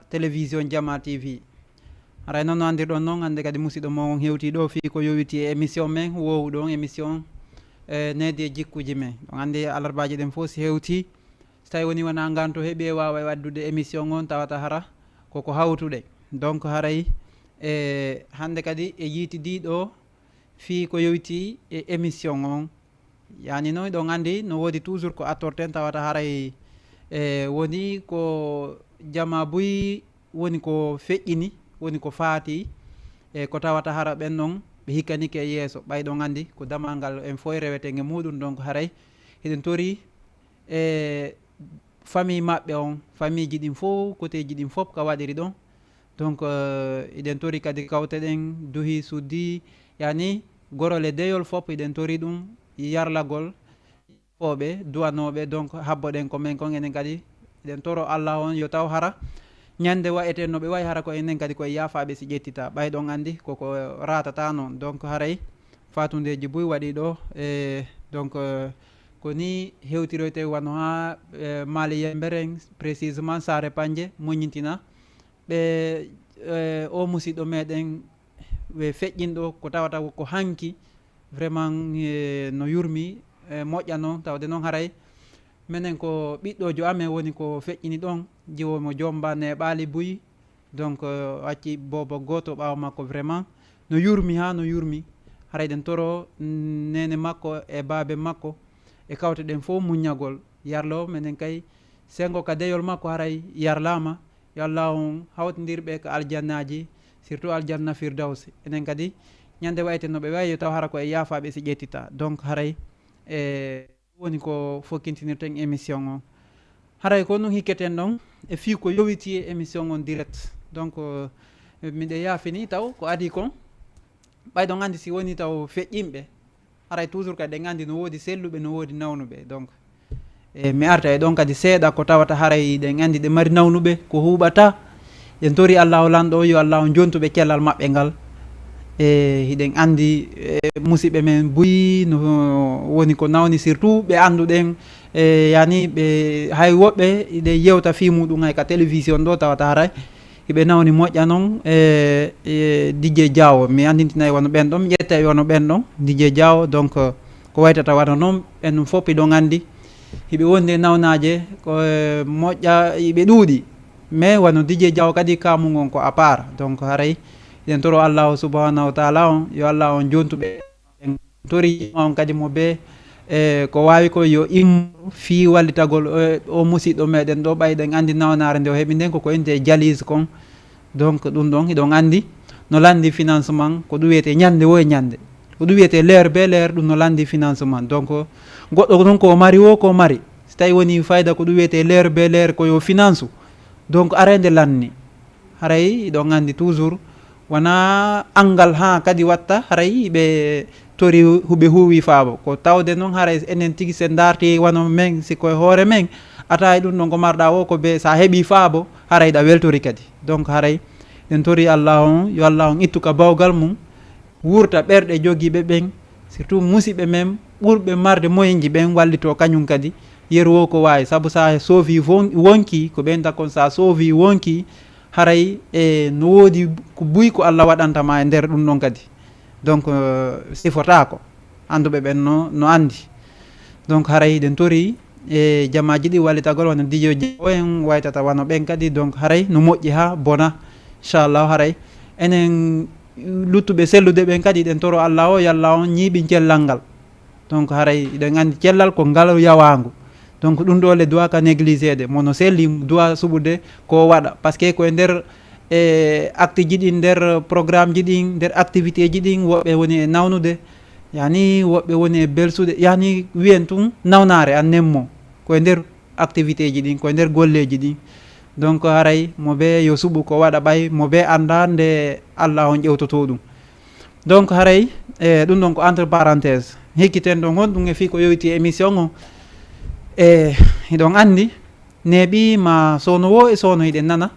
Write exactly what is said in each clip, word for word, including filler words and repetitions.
Télévision Jama T V. Haray noon no anndirɗon noon, hannde kadi musiɗɗo mon hewti ɗo fii ko yowiti e émission men, woowu ɗon émission, eh, needi e jikkuuji men. Ɗon anndi alarbaaji ɗen fof si hewti, so tawi woni wona nganto heɓi e waawa e waddude émission on, tawata hara koko hawtuɗe. Donc haray, e hannde kadi e yiitidiiɗo fii ko yowiti e émission on. Yani no ɗon anndi no woodi toujours ko attorten tawata haray, e, woni ko jama buy woni ko feƴƴini, woni ko faati, e, ko tawata hara ɓen ɗon ɓe hikkanike e yeeso. Ɓay ɗon anndi ko damal ngal en fof reweten e muɗum, donc haray hiɗen tori e famille maɓɓe on, familleji ɗin fof, koteji ɗin fof ka waɗiri ɗon. Donc, euh, hiɗen tori kadi kawte ɗen duhi suddi, yani gorol e deyol fof hiɗen tori ɗum yarlagol fooɓe, duwanooɓe, donc habbo ɗen ko men kon enen kadi hiɗen toro Allah on yo taw hara ñande wa'eten no ɓe wayi hara ko enen kadi koye yaafaaɓe si ƴettita. Ɓay ɗon anndi koko ratata noon. Donc haray fatundeji buy waɗi ɗo, e donc, euh, ko ni hewtiroyte wano ha, e, Mali Yembere en, précisément Saare Panje, muññintina ɓe, e, o musiɗɗo meɗen ɓe feƴƴinɗo ko tawata ko hanki vraiment, e, no yurmi, e, moƴƴa noon, tawde noon haray menen ko ɓiɗɗojo amen woni ko feƴƴini ɗon, jiwo mo jomba neeɓaali buy, donc, euh, o acci boobo gooto ɓaawo makko. Vraiment no yurmi haa no yurmi. Haray ɗen toro, mm, neene makko e baabe makko e kawte ɗen fof muññagol. Yarlo menen kay, sengo ka deyol makko haray yarlaama. Yo Allah on hawtindir ɓe ka aljannaaji, surtout aljanna Firdaws. Enen kadi ñande wayte no ɓe wayi, yo taw hara ko e yaafaaɓe si ƴettita. Donc haray e woni ko fokkintinirten émission on. Haray ko ɗum hikketen ɗon e fii ko yowiti e émission on direct. Donc, euh, miɗe yaafini taw ko adii kon. Ɓay ɗon anndi si woni taw feƴƴinɓe, haray toujours kadi ɗen anndi no woodi selluɓe, no woodi nawnuɓe. Donc, e mi arta e ɗon kadi seeɗa ko tawata haray ɗen anndi ɗe mari nawnuɓe, ko huuɓata. Ɗen tori Allahu lanɗo, yo Allahu jontu ɓe cellal maɓɓe ngal. E hiɗen anndi, e, musiɓɓe men buy no woni ko nawni, surtout ɓe annduɗen, e, yani ɓe hay woɓɓe hiɗen yewta fii muɗum hay ka télévision ɗo tawata haray hiɓe nawni moƴƴa noon, e, e, D J Diawo. Mi anndintinay wano ɓen ɗon, mi ƴettay wano ɓen ɗon, D J Diawo. Donc, ko waytata wano noon, ɓen ɗum fof hiɗon anndi. Hiɓe wondi e nawnaaje, ko, e, moƴƴa, hiɓe ɗuuɗi. Mais wano D J Diawo kadi kamu ngon ko à part. Donc, haray, hiɗen toro Allahu subhanahu wa taala on, yo Allah on jontu ɓe. En tori on kadi mo be, e, ko waawi ko yo immo fii wallitagol o, o musiɗɗo meɗen ɗo, ɓay ɗen anndi nawnaare nde o heɓi nden koko innde dialyse kon. Donc, ɗum ɗon, hiɗon anndi no lanndi financement, ko ɗum wiyetee ñande wo e ñande. Ko ɗum wiyetee l'heure be l'heure, ɗum no lanndi financement. Donc, goɗɗo ɗum ko mari wo ko mari. Si tawi woni fayda ko ɗum wiyetee l'heure be l'heure ko yo finance. Donc, arande lanni. Haray hiɗon anndi toujours wona anngal haa kadi watta, haray ɓe tori huɓe huuwi faabo. Ko tawde noon haray enen tigi se ndaarti wano men, si koye hoore men, ata e ɗum ɗon ko marɗa o ko be sa heɓi faabo, haray ɗa weltori kadi. Donc haray ɗen tori Allah on, yo Allah on ittu ka bawgal mum, wurta ɓerɗe jogiiɓe ɓen, surtout musiɓɓe men ɓurɓe marde moyenji ɓen wallito kañum kadi, yeru o ko waawi. Sabu sa soofi won-, wonki, ko ɓen takon sa soofi wonki, haray e no woodi ko buy ko Allah waɗanta ma e nder ɗum ɗon kadi. Donc, euh, sifotaako. Annduɓe ɓen no, no anndi. Donc, haray ɗen tori e jamaaji ɗi wallitagol wano D J Diawo en waytata wano ɓen kadi. Donc, haray no moƴƴi haa bona. Inchallah, haray enen luttuɓe sellude ɓen kadi, ɗen toro Allah o, yalla on ñiiɓin cellal ngal. Donc, haray hiɗen anndi cellal ko ngal yawaangu. Donc, ɗum ɗo le doit ka négligé de. Mono selli doit suɓude ko waɗa. Parce que ko e nder, e, acte ji ɗin, nder programme ji ɗin, nder activité ji ɗin, woɓɓe woni e nawnude, yani woɓɓe woni e belsude, yani wiyen tun nawnaare an nemmo. Ko e nder activité ji ɗin, ko e nder golleeji ɗin. Donc, haray mo be yo suɓu ko waɗa ɓay, mo be annda nde Allah on ƴewtoto ɗum. Donc haray e ɗum ɗon ko entre parenthèse, hikkiten ɗon honɗum e fii ko yowitii émission o. E hiɗon anndi neeɓi ma soono woo e soono hiɗen nana,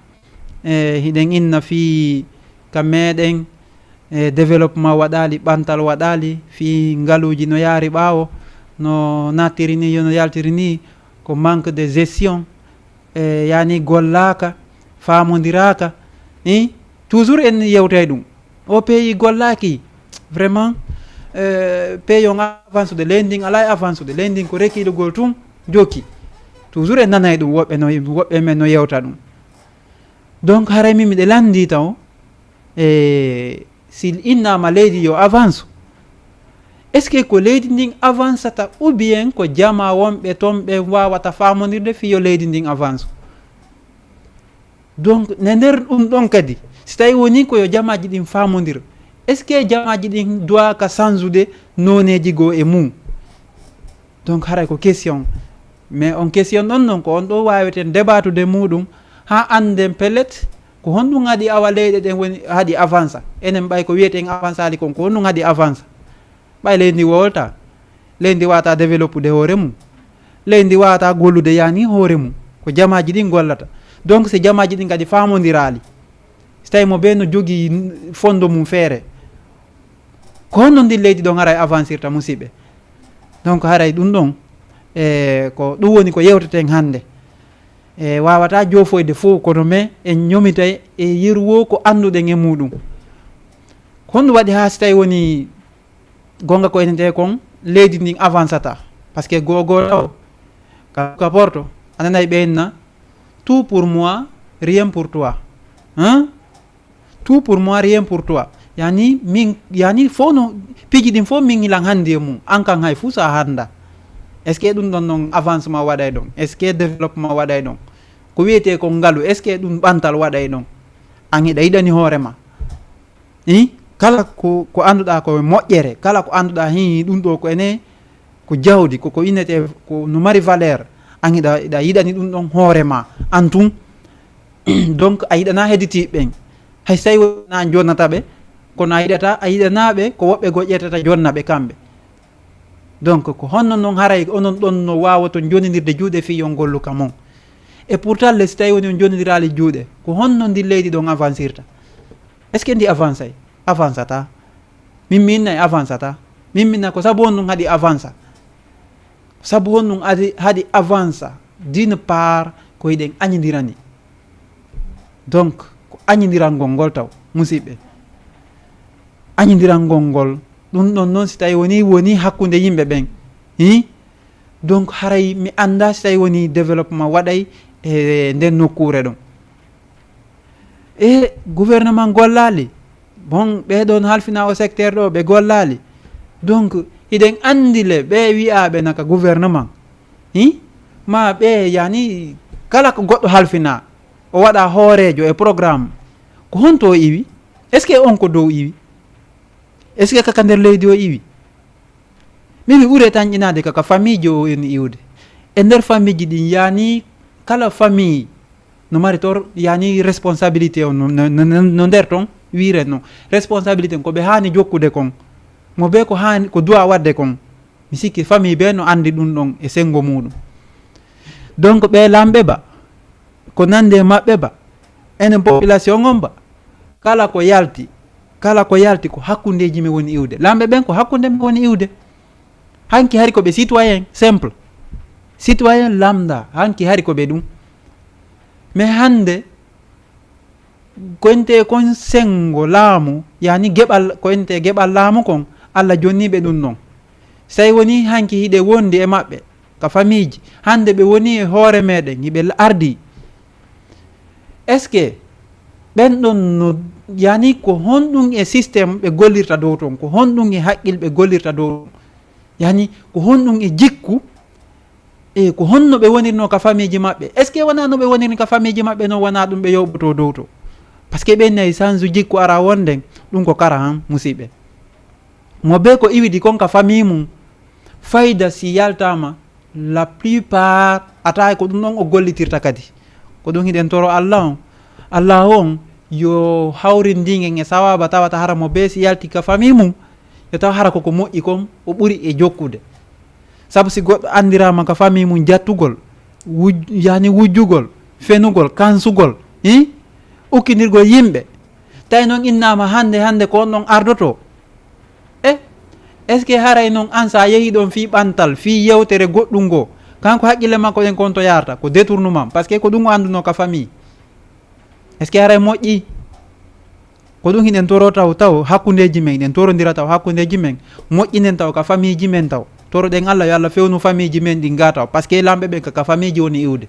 e hiɗen inna fii ka meeɗen e développement waɗaali, ɓantal waɗaali, fii ngaluuji no yaari ɓaawo, no nattiri ni, yo no yaltiri ni, ko manque de gestion, e yani gollaaka, faamondiraaka. I toujours en yewtay ɗum. O pays gollaaki vraiment. E pays on avance de, leydi ndin alaa e avance de, leydi ndin ko rekiɗogol tun jokki. Toujours en nanay ɗum, woɓɓe no woɓɓe men no yewta ɗum. Donc haray min miɗe lanndi taw e si innama leydi yo avance, est ce que ko leydi ndin avancata ou bien ko jama wonɓe toon ɓe wawata famondirde fii yo leydi ndin avance? Donc ne nder ɗum ɗon kadi, si tawi woni ko yo jamaji ɗin famondir, est ce que jamaji ɗin doit ka sansude noneji goo e mum? Donc haray ko question, mais on question ɗon non ko on ɗo waweten debatude muɗum ha annden pellet ko honɗum haɗi awa leyɗe ɗen woni haɗi avansa. Enen ɓay ko wiyeten avansali kon, ko honɗum haɗi avansa? Ɓay leydi wowlta, leydi wata développude hoore mum, leydi wata gollude yani hoore mum, ko jamaji ɗin gollata. Donc si jamaji ɗin kadi famondirali, si tawi mo be no jogii fondo mum feere, ko honno ndin leydi ɗon haray avancirta, musiɓɓe? Donc haray ɗum ɗon e ko ɗum woni ko yewteten hannde. E wawata jofoyde fof, kono mais en ñomitay e yeru wo ko annduɗen e muɗum. Ko honɗum waɗi ha si tawi woni gonga ko enete kon leydi ndin avancata? Parce que gogo taw ka, ka porto ananay ɓe enna tout pour moi, rien pour toi. Hein? Tout pour moi, rien pour toi. Yani min yani fof no piiji ɗin fof min ilan hannde e mum, an kan hay fuu sa hannda. Est ce que ɗum ɗon noon avancement waɗay ɗon? Est ce que développement waɗay ɗon? Ko wiyetee ko ngalu, est ce que ɗum ɓantal waɗay ɗon? An hiɗa yiɗani hoore ma. I kala ko ko annduɗaa ko moƴƴere, kala ko annduɗaa hi ɗum ɗo ko ene ko jawdi, ko ko innetee ko no mari valeur, an hiɗa hiɗa yiɗani ɗum ɗon hoore ma an tun. Donc a yiɗana hedditiiɓe ɓen, hay so tawi wona jonnata ɓe, kono a yiɗata a yiɗana ɓe ko woɓɓe goo ƴettata jonna ɓe kamɓe. Donc ko honno noon haray onon ɗon no waawoton jonnindirde juuɗe fii yo on gollu ka mon? Et pourtant le si tawi woni on jonnindiraali juuɗe, ko honno ndi leydi ɗon avancirta? Est ce que ndi avancay? Avancata. Min mi inna e avancata. Min mi inna ko sabu honɗum haɗi avansa? Sabu honɗum adi haɗi avansa? D'une part ko hiɗen añindirani. Donc ko añindirangol ngol taw, musiɓɓe. Añindirangol ngol ɗum ɗon noon si tawi woni woni hakkunde yimɓe ɓen. Hi? Donc haray mi annda si tawi woni développement waɗay e nden nokkuure ɗon. E gouvernement gollaali. Bon, ɓe ɗon halfina o secteur ɗo ɓe gollaali. Donc hiɗen anndi le ɓe wi'aaɓe naka gouvernement. Hi? Ma ɓe yani kala ko goɗɗo halfina o waɗa hooreejo e programme. Ko honto o iwi? Est ce que on ko dow iwi? Est ce que kaka nder leydi o iwi? Min mi ɓuri tanƴinaade kaka famille o en iwde. E nder famille ji ɗin yani kala famille no mari tor yani responsabilité on no, no, no, no nder ton wiire no. Responsabilité ko ɓe haani jokkude kon, mo be ko haani ko duwa waɗde kon. Mi sikki famille be no anndi ɗum ɗon e senngo muɗum. Donc ɓe lamɓe ba ko nande e maɓɓe ba, enen population on ba, kala ko yalti kala ko yalti ko hakkundeji men woni iwde. Lamɓe ɓen ko hakkunde men woni iwde. Hanki hari ko ɓe citoyen simple, citoyen lambda, hanki hari ko ɓe ɗum. Mais hannde ko ente kon senngo laamu yani geɓal, ko ente geɓal laamu kon, Allah jonni ɓe ɗum noon. So tawi woni hanki hiɗe wondi e maɓɓe ka famiiji, hannde ɓe woni e hoore meɗen hiɓe ardi. Est ce que ɓen ɗon no yani ko honɗum e système ɓe gollirta dow ton? Ko honɗum e haqqil ɓe gollirta dow ton? Yani ko honɗum e jikku? E ko honno ɓe wonirno ka famiiji maɓɓe? Est ce que wona no ɓe woniri ka famiiji maɓɓe no wona ɗum ɓe yowɓoto dow to? Parce que ɓen nayi sansu jikku ara wonden ɗum ko kara han musiɓɓe. Mo be ko iwidi kon ka famille mum, fayda si yaltama la plupart atay ko ɗum ɗon o gollitirta kadi. Ko ɗum hiɗen toro Allah on. Allah on yo hawrindingen e sawaba tawata hara mo bee si yalti ka famille mum, yo taw hara koko moƴƴi kon o ɓuri e jokkude. Sabu si goɗɗo anndiraama ka famille mum jattugol, wuj-, yani wujjugol, fenugol, kansugol, hi? Ukkindirgol yimɓe, tawi noon innaama hannde, hannde ko on ɗon ardotoo. E est-ce que haray noon an, so a yehii ɗoon fii ɓantal, fii yewtere goɗɗum ngoo, kanko haqqille makko ɗen ko on to yaarta, ko détournement, parce que ko ɗum o anndunoo ka famille. Est-ce que haray moƴƴi? Ko ɗum hiɗen toro taw, taw hakkundeeji men, hiɗen torondira taw hakkundeeji men, moƴƴinen taw ka famiiji men taw. Toroɗen Allah, yo Allah fewnu famiiji men ɗin gaa taw, parce que lamɓe ɓen ka, ka famiiji woni iwde.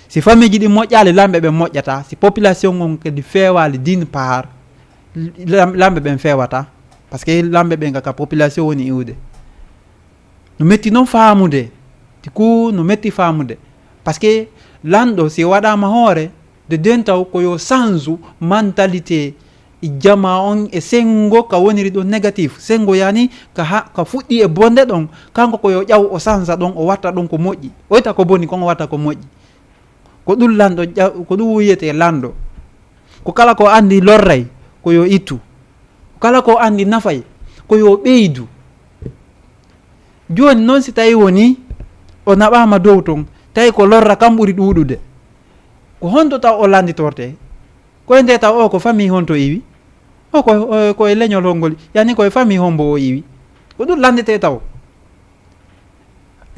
Si famiiji ɗin moƴƴaali, lamɓe ɓen moƴƴata. Si population on kadi feewaali d'une part, lam-, lamɓe ɓen feewata, parce que lamɓe ɓen ka, ka population woni iwde. No metti noon faamude, ti ku no metti faamude, parce que lanɗo si waɗaama hoore, de den taw ko yo sansu mentalité e jama on e senngo ka woniri ɗon négatif, senngo yani ka ha, ka fuɗɗi e bonde ɗon, kanko ko yo ƴaw o sansa ɗon, o watta ɗon ko moƴƴi. O ita ko boni kon, o watta ko moƴƴi. Ko ɗum lanɗo ƴaw-, ko ɗum wiyetee lanɗo. Ko kala ko anndi lorray, ko yo ittu. Ko kala ko anndi nafay, ko yo ɓeydu. Jooni noon, si tawi woni o naɓaama dow ton, tawi ko lorra kam ɓuri ɗuuɗude, ko honto taw o lannditortee? Ko e nde taw o ko famille honto iwi? O ko, o ko e leñol hongol? Yani ko e famille hombo o iwi? Ko ɗum lanndetee taw.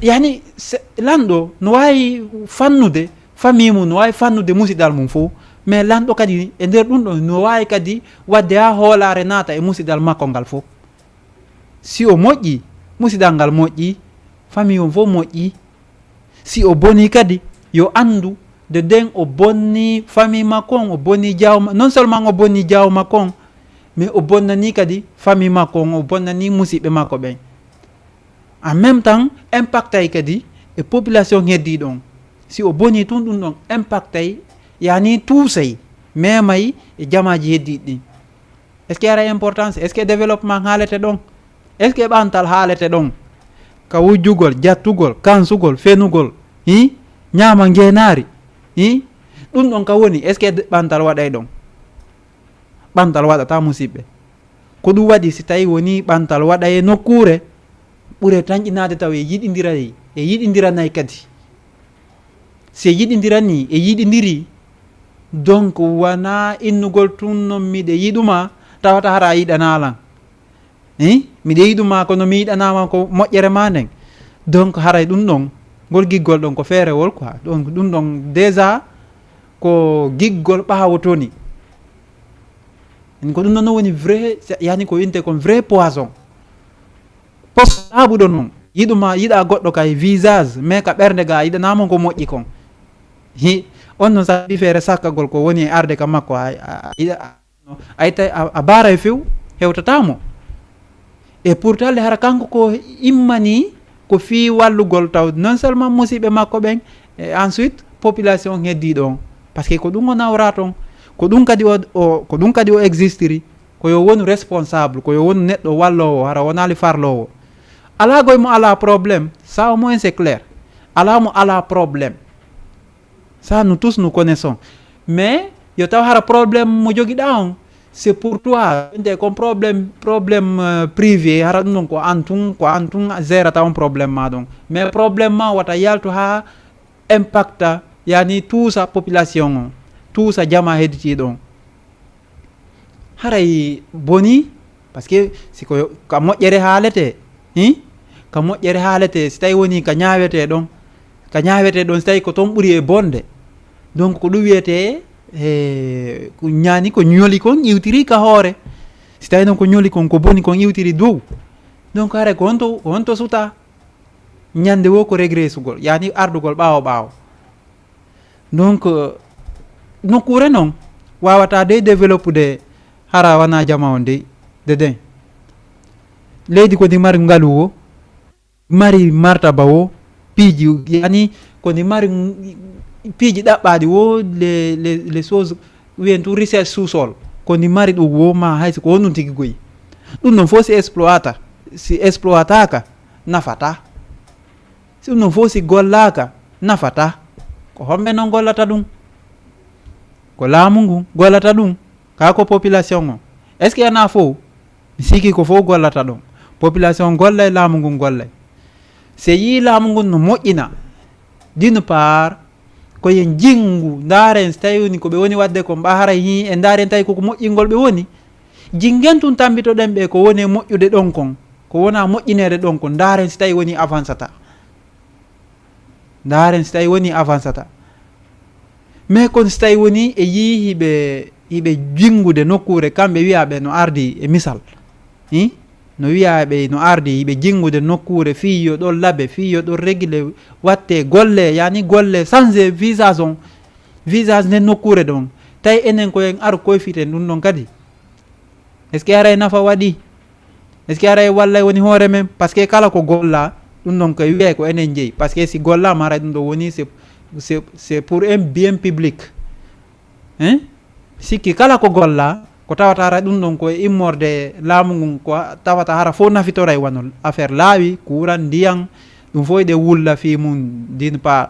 Yani, se-, lanɗo no waawi fannude famille mum, no waawi fannude musidal mum fof, mais lanɗo kadi e nder ɗum ɗon no waawi kadi waɗde haa hoolaare naata e musidal makko ngal fof. Si o moƴƴi, musidal ngal moƴƴi, famille on fof moƴƴi. Si o boni kadi, yo anndu de den o bonni famille makko on, o bonni jaaw ma-, non seulement o bonni jaaw makko on, mais o bonnani kadi famille makko on, o bonnani musiɓɓe makko ɓen. En même temps, impactay kadi e population heddiiɗo on. Si o boni tun, ɗum ɗon impactay, yani tuusay, memay e jamaaji heddiiɗi ɗin. Est-ce que ara importance? Est-ce que développement haalete ɗon? Est-ce que ɓantal haalete ɗon? Ka wujjugol, jattugol, kansugol, fenugol, hi? Ñaama ngeenaari, hi? Ɗum ɗon ka woni, est-ce que ɓantal waɗay ɗon? Ɓantal waɗata, musiɓɓe. Ko ɗum waɗi, si tawi woni ɓantal waɗa e nokkuure, ɓure tanƴinaade taw e yiɗindiray, e yiɗindiranay kadi. Si e yiɗindiranii, e yiɗindiri, donc wona innugol tun non miɗe yiɗuma, tawata hara a yiɗanaa lan. Hi? Miɗe yiɗuma kono mi yiɗanaama ko moƴƴere ma nden. Donc haray ɗum ɗon, ngol giggol ɗon ko feerewol quoi. Donc ɗum ɗon déjà ko giggol ɓaawo toni. En ko ɗum ɗon woni vrai, yani ko winte kon vrai poison. Poison laaɓuɗo noon. Yiɗuma, yiɗa goɗɗo kay visage, mais ka ɓernde ga a yiɗanaa mo ko moƴƴi kon. Hi, on noon sa waɗi feere sakkagol ko woni e arde ka makko, a, a, a, yiɗa, a, a, a baara e few, hewtataa mo. E pourtant le hara kanko ko immani ko fii wallugol taw non seulement musiɓɓe makko ɓen, e ensuite population heddiiɗo on. Parce que ko ɗum o nawra ton, ko ɗum kadi o, o, ko ɗum kadi o existiri, ko yo wonu responsable, ko yo wonu neɗɗo walloowo, hara wonaali farloowo. Alaa goy mo alaa problème, ça au moins c'est clair. Alaa mo alaa problème. Ça, nous tous, nous connaissons. Mais, yo taw hara problème mo jogiɗaa on, c'est pour toi. Nde kon problème, problème, euh, privé, hara ɗum ɗon ko an tun, ko an tun gérata on problème ma ɗon. Mais problème ma wata yaltu haa impacta, yani tuusa population on, tuusa jama hedditiiɗo on. Haray boni, parce que si ko ka moƴƴere haalete, hi? Ka moƴƴere haalete, si tawi woni ka ñaawete ɗon, ka ñaawete ɗon, si tawi ko ton ɓuri e bonde. Donc ko ɗum wiyete, e, ko ñaani ko ñoli kon iwtiri ka hoore. Si tawi noon ko ñoli kon, ko boni kon iwtiri dow. Donc haray ko honto, ko honto suta? Ñande woo ko regresugol, yani ardugol ɓaawo ɓaawo. Donc, euh, nokkuure noon waawata dey développude hara wana jama on dey, de den. Leydi ko ndi mari ngalu woo, mari martaba woo, piiji, yani ko ndi mari piiji ɗaɓɓaaɗi woo, les, les, les choses, wiyen tout richesse sous-sol, ko ndi mari ɗum woo ma hay so ko honɗum tigi goyi. Ɗum ɗon fof si exploita, si exploitaka, nafata. Si ɗum ɗon fof si gollaaka, nafata. Ko homɓe noon gollata ɗum? Ko laamu ngun gollata ɗum, kaa ko population on? Est-ce que ana fow? Mi sikki ko fow gollata ɗon. Population gollay, laamu ngun gollay. Si yii laamu ngun no moƴƴina, d'une part, ko yen jinngu, ndaaren si tawi woni ko ɓe woni waɗde kon, ɓa haray hii, e ndaaren tawi ko ko moƴƴingol ɓe woni. Jingen tun tambitoɗen ɓe ko woni e moƴƴude ɗon kon, ko wona moƴƴineede ɗon kon, ndaaren si tawi woni avansata. Ndaaren si tawi woni avansata. Mais kon si tawi woni e yii hiɓe, hiɓe jinngude nokkuure, kamɓe wiya ɓe no ardi e misal. Hi? No wiya ɓe no ardi hiɓe jinngude nokkuure fii yo ɗo labe, fii yo ɗo régulé, watte golle, yani golle, changé visage on, visage nden nokkuure ɗon. Tawi enen ko en aru koyfiten ɗum ɗon kadi. Est-ce que haray nafa waɗi? Est-ce que haray wallay woni hoore men? Parce que kala ko golla, ɗum ɗon koye wiyay ko enen jeyi. Parce que si gollaama haray ɗum ɗo woni, c'est, c'est, c'est pour un bien public. Hein? Sikki kala ko golla, ko tawata hara ɗum ɗon ko e immorde laamu ngun, ko tawata hara fof nafitoray wano affaire laawi, courant, ndiyan, ɗum fof eɗe wulla fii mum, d'une part.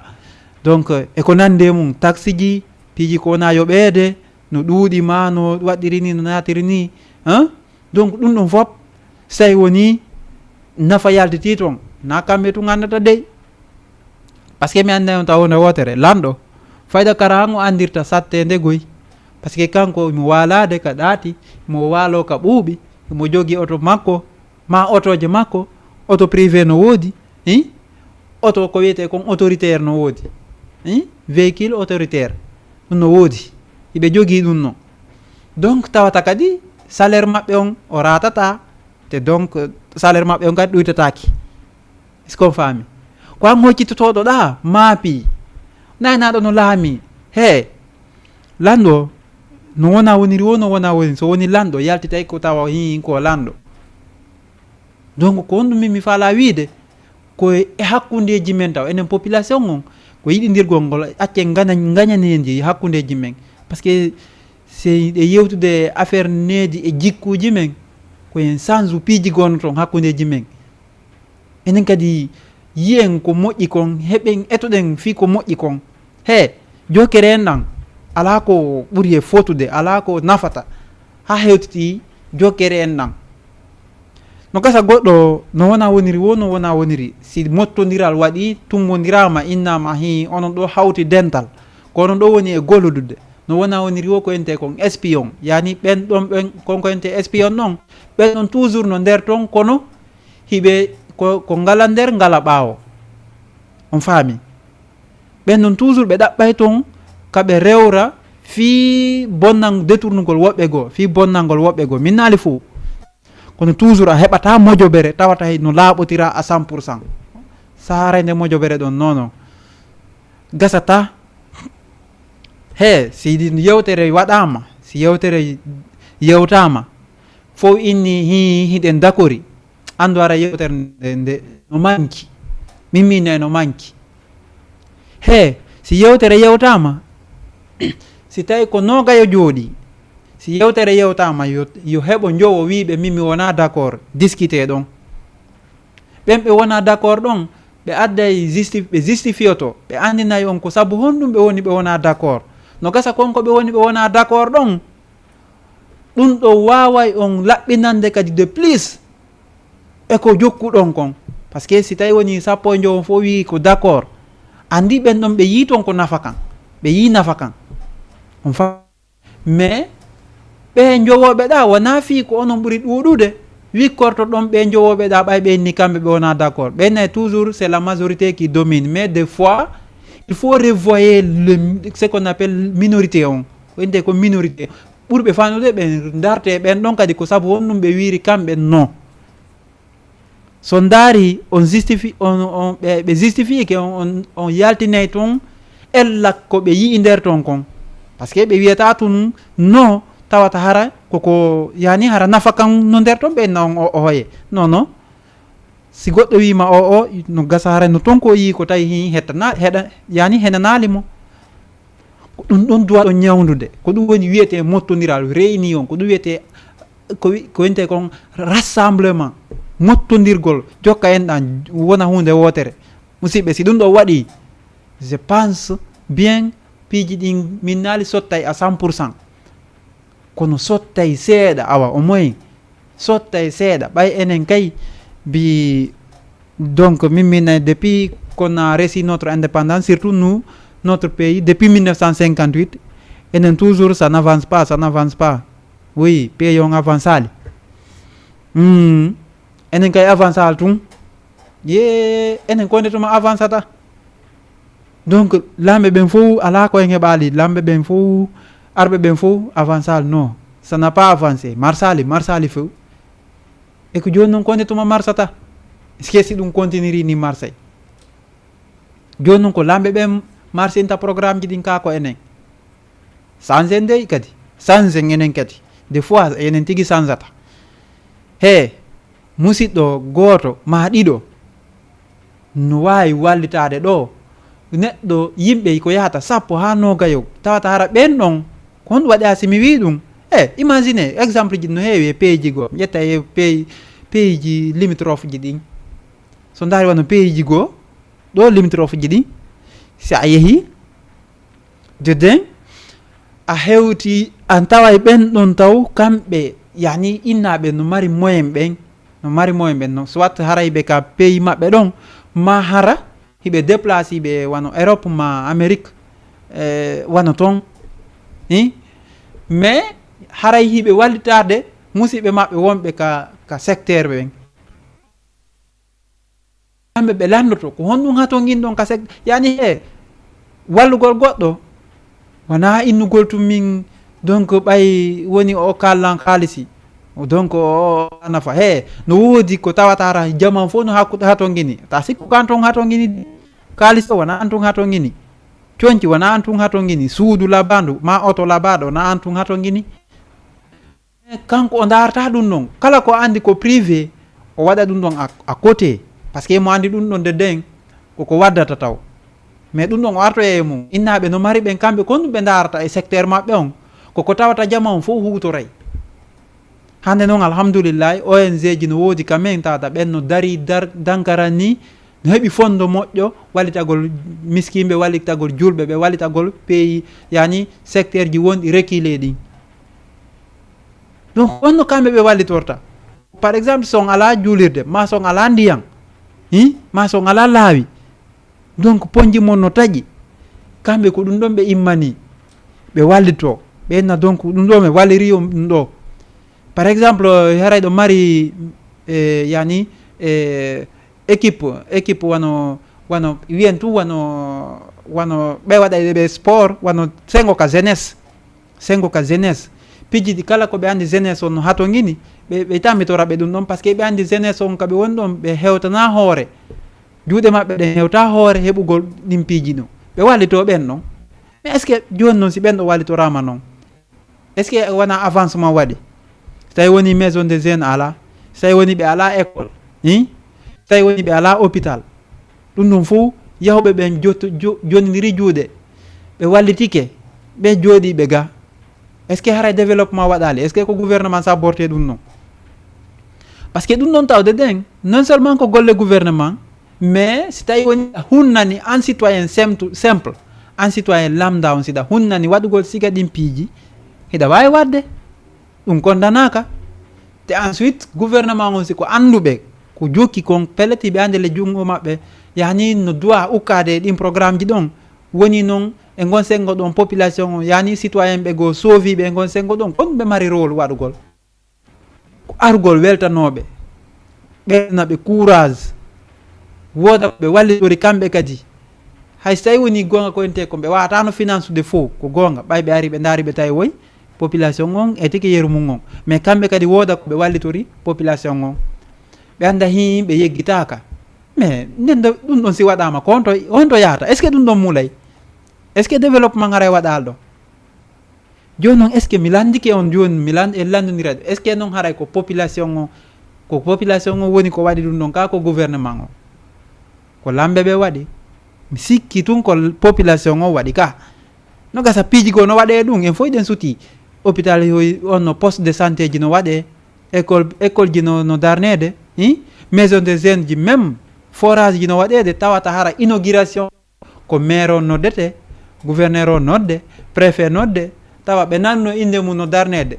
Donc, e ko nandi e mum, taxe ji, piiji ko wona yoɓeede, no ɗuuɗi ma, no waɗɗiri ni, no naatiri ni, hein? Donc, ɗum ɗum fof, so tawi woni nafa yaltitii toon, na kamɓe tun anndata dey. Parce que mi annday on taw hunde wootere, lanɗo, fayda kara han o anndirta satteende goy. Parce que kanko imo waalaade ka ɗaati, imo waaloo ka ɓuuɓi, imo jogii oto makko, ma otooje makko, oto privé no woodi, hi? Oto ko wiyetee kon autoritaire no woodi, hi? Véhicule autoritaire, ɗum no woodi. Hiɓe jogii ɗum non. Donc, tawata kadi salaire maɓɓe on o raatata, te donc, salaire maɓɓe on kadi ɗuytataaki. Est-ce qu'on faami? Ko an hoccitotooɗo ɗa, maapi. Naynaaɗo no laami. He, lanɗo, no wona woniri wo, no wona woni, so woni lanɗo, yaltitay ko tawa hin ko lanɗo. Donc, ko honɗum min mi faalaa wiide? Ko e hakkundeeji men taw, enen population on, ko yiɗindirgol ngol, accen ngaña-, ngañaneendi e hakkundeeji men. Parce que si e yewtude affaire needi e jikkuuji men, ko en change piiji gonno toon hakkundeeji men. Enen kadi yiyen ko moƴƴi kon, heɓen, etoɗen fii ko moƴƴi kon. He, jokkere en ɗan, alaa ko ɓuri e fotude, alaa ko nafata, haa hewtiti jokkere en ɗan. No gasa goɗɗo, no wona woniri wo, no wona woniri. Si mottondiral waɗi, tummondiraama, innaama, hii, onon ɗo hawti dental. Ko onon ɗo woni e golludude. No wona woniri wo ko ente kon espion. Yani ɓen ɗon, ɓen, kon ko ente espion ɗon. Ɓen ɗon toujours no nder ton, kono hiɓe ko, ko ngala nder, ngala ɓaawo. On faami? Ɓen ɗon toujours ɓe ɗaɓɓay ton ka ɓe rewra fii bonnan, détournugol woɓɓe goo, fii bonnangol woɓɓe goo. Min naali fow. Kono toujours a heɓata mojobere tawata hay no laaɓotira à cent pour cent. Saharay nde mojobere ɗon, non, non. Gasata. He, si ɗin yewtere waɗaama, si yewtere yewtaama, fow inni hi-, hiɗen dakori. Anndu hara yewtere nde, nde no manki. Min min ne no manki. He, si yewtere yewtaama, si tawi ko noogayo jooɗi, si yewtere yewtaama, yo, yo heɓo njowo wiiɓe min mi wona d'accord, discuter ɗon. Ɓen ɓe wona d'accord ɗon, ɓe adday justi-, ɓe justifioto, ɓe anndinay on ko sabu honɗum ɓe woni ɓe wona d'accord. No gasa kon ko ɓe woni ɓe wona d'accord ɗon, ɗum ɗo waaway on laɓɓinande kadi de plus e ko jokkuɗon kon. Parce que si tawi woni sappo e njowo on fof wii ko d'accord, anndi ɓen ɗon ɓe yii ton ko nafa kan, ɓe yii nafa kan. On fa-, mais ɓe njowooɓe ɗa wona fii ko onon ɓuri ɗuuɗude, wikkorto ɗon ɓe njowooɓe ɗa ɓay ɓe inni kamɓe ɓe wona d'accord. Ɓe nay toujours c'est la majorité qui domine, mais des fois il faut revoyer le, ce qu'on appelle minorité on. Ko innde ko minorité. Ɓurɓe fanude ɓe ndarte ɓen ɗon kadi ko sabu honɗum ɓe wiiri kamɓe non. So ndaari on justifi-, on, on, ɓe, ɓe justifiike on, on, on yaltinay ton ella ko ɓe yi'i nder ton kon. Parce que ɓe wiyata tun no tawata hara koko yani hara nafa kan no nder ton ɓe na on o, o hoye. Non, non. Si goɗɗo wiima o, o, no gasa hara no ton ko yii ko tawi hi hettana, heɗa, yani henanaali mo. Ko ɗum ɗon duwaɗo ñawndude. Ko ɗum woni wiyetee mottondiral, réunion. Ko ɗum wiyetee, ko wi-, ko wiyetee kon rassemblement, mottondirgol, jokka en ɗan, wona huunde wootere. Musidɓe, si ɗum ɗo waɗi, je pense bien, piiji ɗin min naali sottay à cent pour cent, kono sottay seeɗa, awa, au moins sottay seeɗa. Ɓay enen kay, bi donc min min depuis qu'on a réussi notre indépendance, surtout nous, notre pays, depuis mille neuf cent cinquante-huit, enen toujours ça n'avance pas, ça n'avance pas. Oui, pays on avancali. Hmm. Enen kay avancali tun. Ye, enen konde tuma avancata. Donc lamɓe ɓen fof ala ko en heɓali, lamɓe ɓen fof, arɓe ɓen fof avancali, non, ça n'a pas avancé. Marsali, marsali fof. E ko joni noon konde tuma marsata? Est-ce que si ɗum continiri ni marsay? Joni noon ko lamɓe ɓen marsinta programme ji ɗin ka ko enen. Sansen dey kadi, sansen enen kadi. Des fois enen tigi sansata. He, musiɗɗo gooto ma ɗiɗo no waawi wallitaade ɗo neɗɗo, yimɓe ko yahata sappo haa noogayo, tawata hara ɓeen ɗon. Ko honɗum waɗi haa si mi wii ɗum? E imagine exemple ji no heewi e pays ji goo, mi ƴetta e pays, pays ji limitrophe ji ɗin. So ndaari wano pays ji goo ɗo limitrophe ji ɗin, si a yehi Dedden, a hewti, an taway ɓen ɗon taw, kamɓe, yani, innaaɓe no mari moyen ɓen, no mari moyen ɓen, no soit haray ɓe ka pays maɓɓe ɗon, ma hara hiɓe déplacé ɓe wano Europe ma Amérique, eh, wano ton. Hi? Mais haray hiɓe wallitaade musiɓɓe maɓɓe wonɓe ka, ka secteur ɓen. Kamɓe ɓe lanndoto ko honɗum hatonginɗon ka sek-, yani he wallugol goɗɗo, wonaa innugol tun min, donc, ɓay woni o kallan kaalisi, donc o, o nafa. He, no woodi ko tawata hara jaman fof no hakku-, hatongini. Ta sikku ko an tun hatongini kaalis o, wonaa an tun hatongini. Conci, wonaa an tun hatongini. Suudu labandu, ma oto labaɗo, wonaa an tun hatongini. Kanko o ndaarata ɗum ɗon. Kala ko anndi ko privé, o waɗa ɗum ɗon à, à côté. Parce que mo anndi ɗum ɗon de den, ko ko waddata taw. Mais ɗum ɗon o artoya e mum. Innaaɓe no mari ɓen kamɓe, ko ɗum ɓe ndaarata e secteur maɓɓe on. Ko ko tawata jama on fof huutoray. Hannde noon, alhamdulillahi, O N G ji no woodi ka men, tawata ɓen no dari dar-, dankara ni, no heɓi fondo moƴƴo, wallitagol miskiinɓe, wallitagol julɓe ɓe, wallitagol pays, yani secteur ji wonɗi reculé ɗin. Donc, honno kamɓe ɓe wallitorta? Par exemple, so on alaa juulirde, ma so on alaa ndiyan, hi? Ma so on alaa laawi, donc, ponji mon no taƴi. Kamɓe ko ɗum ɗon ɓe immani, ɓe wallito. Ɓe inna, donc, ɗum ɗo mi walliri on ɗum ɗo. Par exemple, haray ɗo mari, eh, yani, eh, équipe, équipe wano, wano, wiyen tun wano, wano ɓe waɗa e ɓe sport, wano sengo ka jeunesse. Sengo ka jeunesse. Piiji ɗi kala ko ɓe anndi jeunesse on no hatongini, ɓe, ɓe tammitora ɓe ɗum ɗon, parce que ɓe anndi jeunesse on ka ɓe woni ɗon, ɓe hewtana hoore. Juuɗe maɓɓe ɗen hewta hoore heɓugol ɗin piiji ɗon. Ɓe wallito ɓen ɗon. Mais est-ce que jooni noon si ɓen ɗo wallitoraama noon? Est-ce que wona avancement waɗi? So tawi woni maison de jeunes alaa, so tawi woni ɓe alaa école, hi? So tawi woni ɓe alaa hôpital, ɗum ɗum fof yahɓe ɓen jotto-, jo-, jonnindiri juuɗe, ɓe wallitike, ɓe jooɗii ɓe ga. Est-ce que haray développement waɗaali? Est-ce que ko gouvernement sabborte ɗum ɗon? Parce que ɗum ɗon tawde ɗen, non seulement ko golle gouvernement, mais si tawi woni a hunnani an citoyen simple, simple, an citoyen lambda on, siɗa hunnani waɗugol siga ɗin piiji, hiɗa waawi waɗde. Ɗum kondanaaka. Te ensuite, gouvernement on, si ko annduɓe, ko jokki kon, pellet hiɓe anndi le junngo maɓɓe, yani no duwa ukkaade e ɗin programme ji ɗon. Woni noon, e ngon senngo ɗon population on, yani citoyen ɓe goo sooviiɓe e ngon senngo ɗon, kon ɓe mari rôle waɗugol. Ko argol weltanooɓe, ɓeyna ɓe courage, wooda ko ɓe wallitori kamɓe kadi. Hay so tawi woni goonga ko ente ko ɓe waawata no finance de fof, ko goonga, ɓay ɓe ari ɓe ndaari ɓe tawi woy population on e tigi yeru mum on. Mais kamɓe kadi wooda ko ɓe wallitori population on. Ɓe annda hii ɓe yeggitaaka. Mais nden ɗo, ɗum ɗon si waɗaama ko honto, honto yahata? Est-ce que ɗum ɗon mulay? Est-ce que développement haray waɗaali ɗo? Jooni noon, est-ce que mi lanndike on jooni, mi lannd-, en lanndondirat, est-ce que noon haray ko population o, ko population o woni ko waɗi ɗum ɗon, kaa ko gouvernement o? Ko lamɓe ɓe waɗi. Mi sikki tun ko l-, population o waɗi ka. No gasa piiji goo no waɗee ɗum, en fof eɗen sutii. Hôpital yo, on no poste de santé ji no waɗee, école, école ji no, no darneede, hi? Maison de jeunes ji, même forage ji no waɗeede, tawata hara inauguration ko maire on noddete, Gouverneur o nodde, préfet nodde, tawa ɓe nanno innde mum no darneede.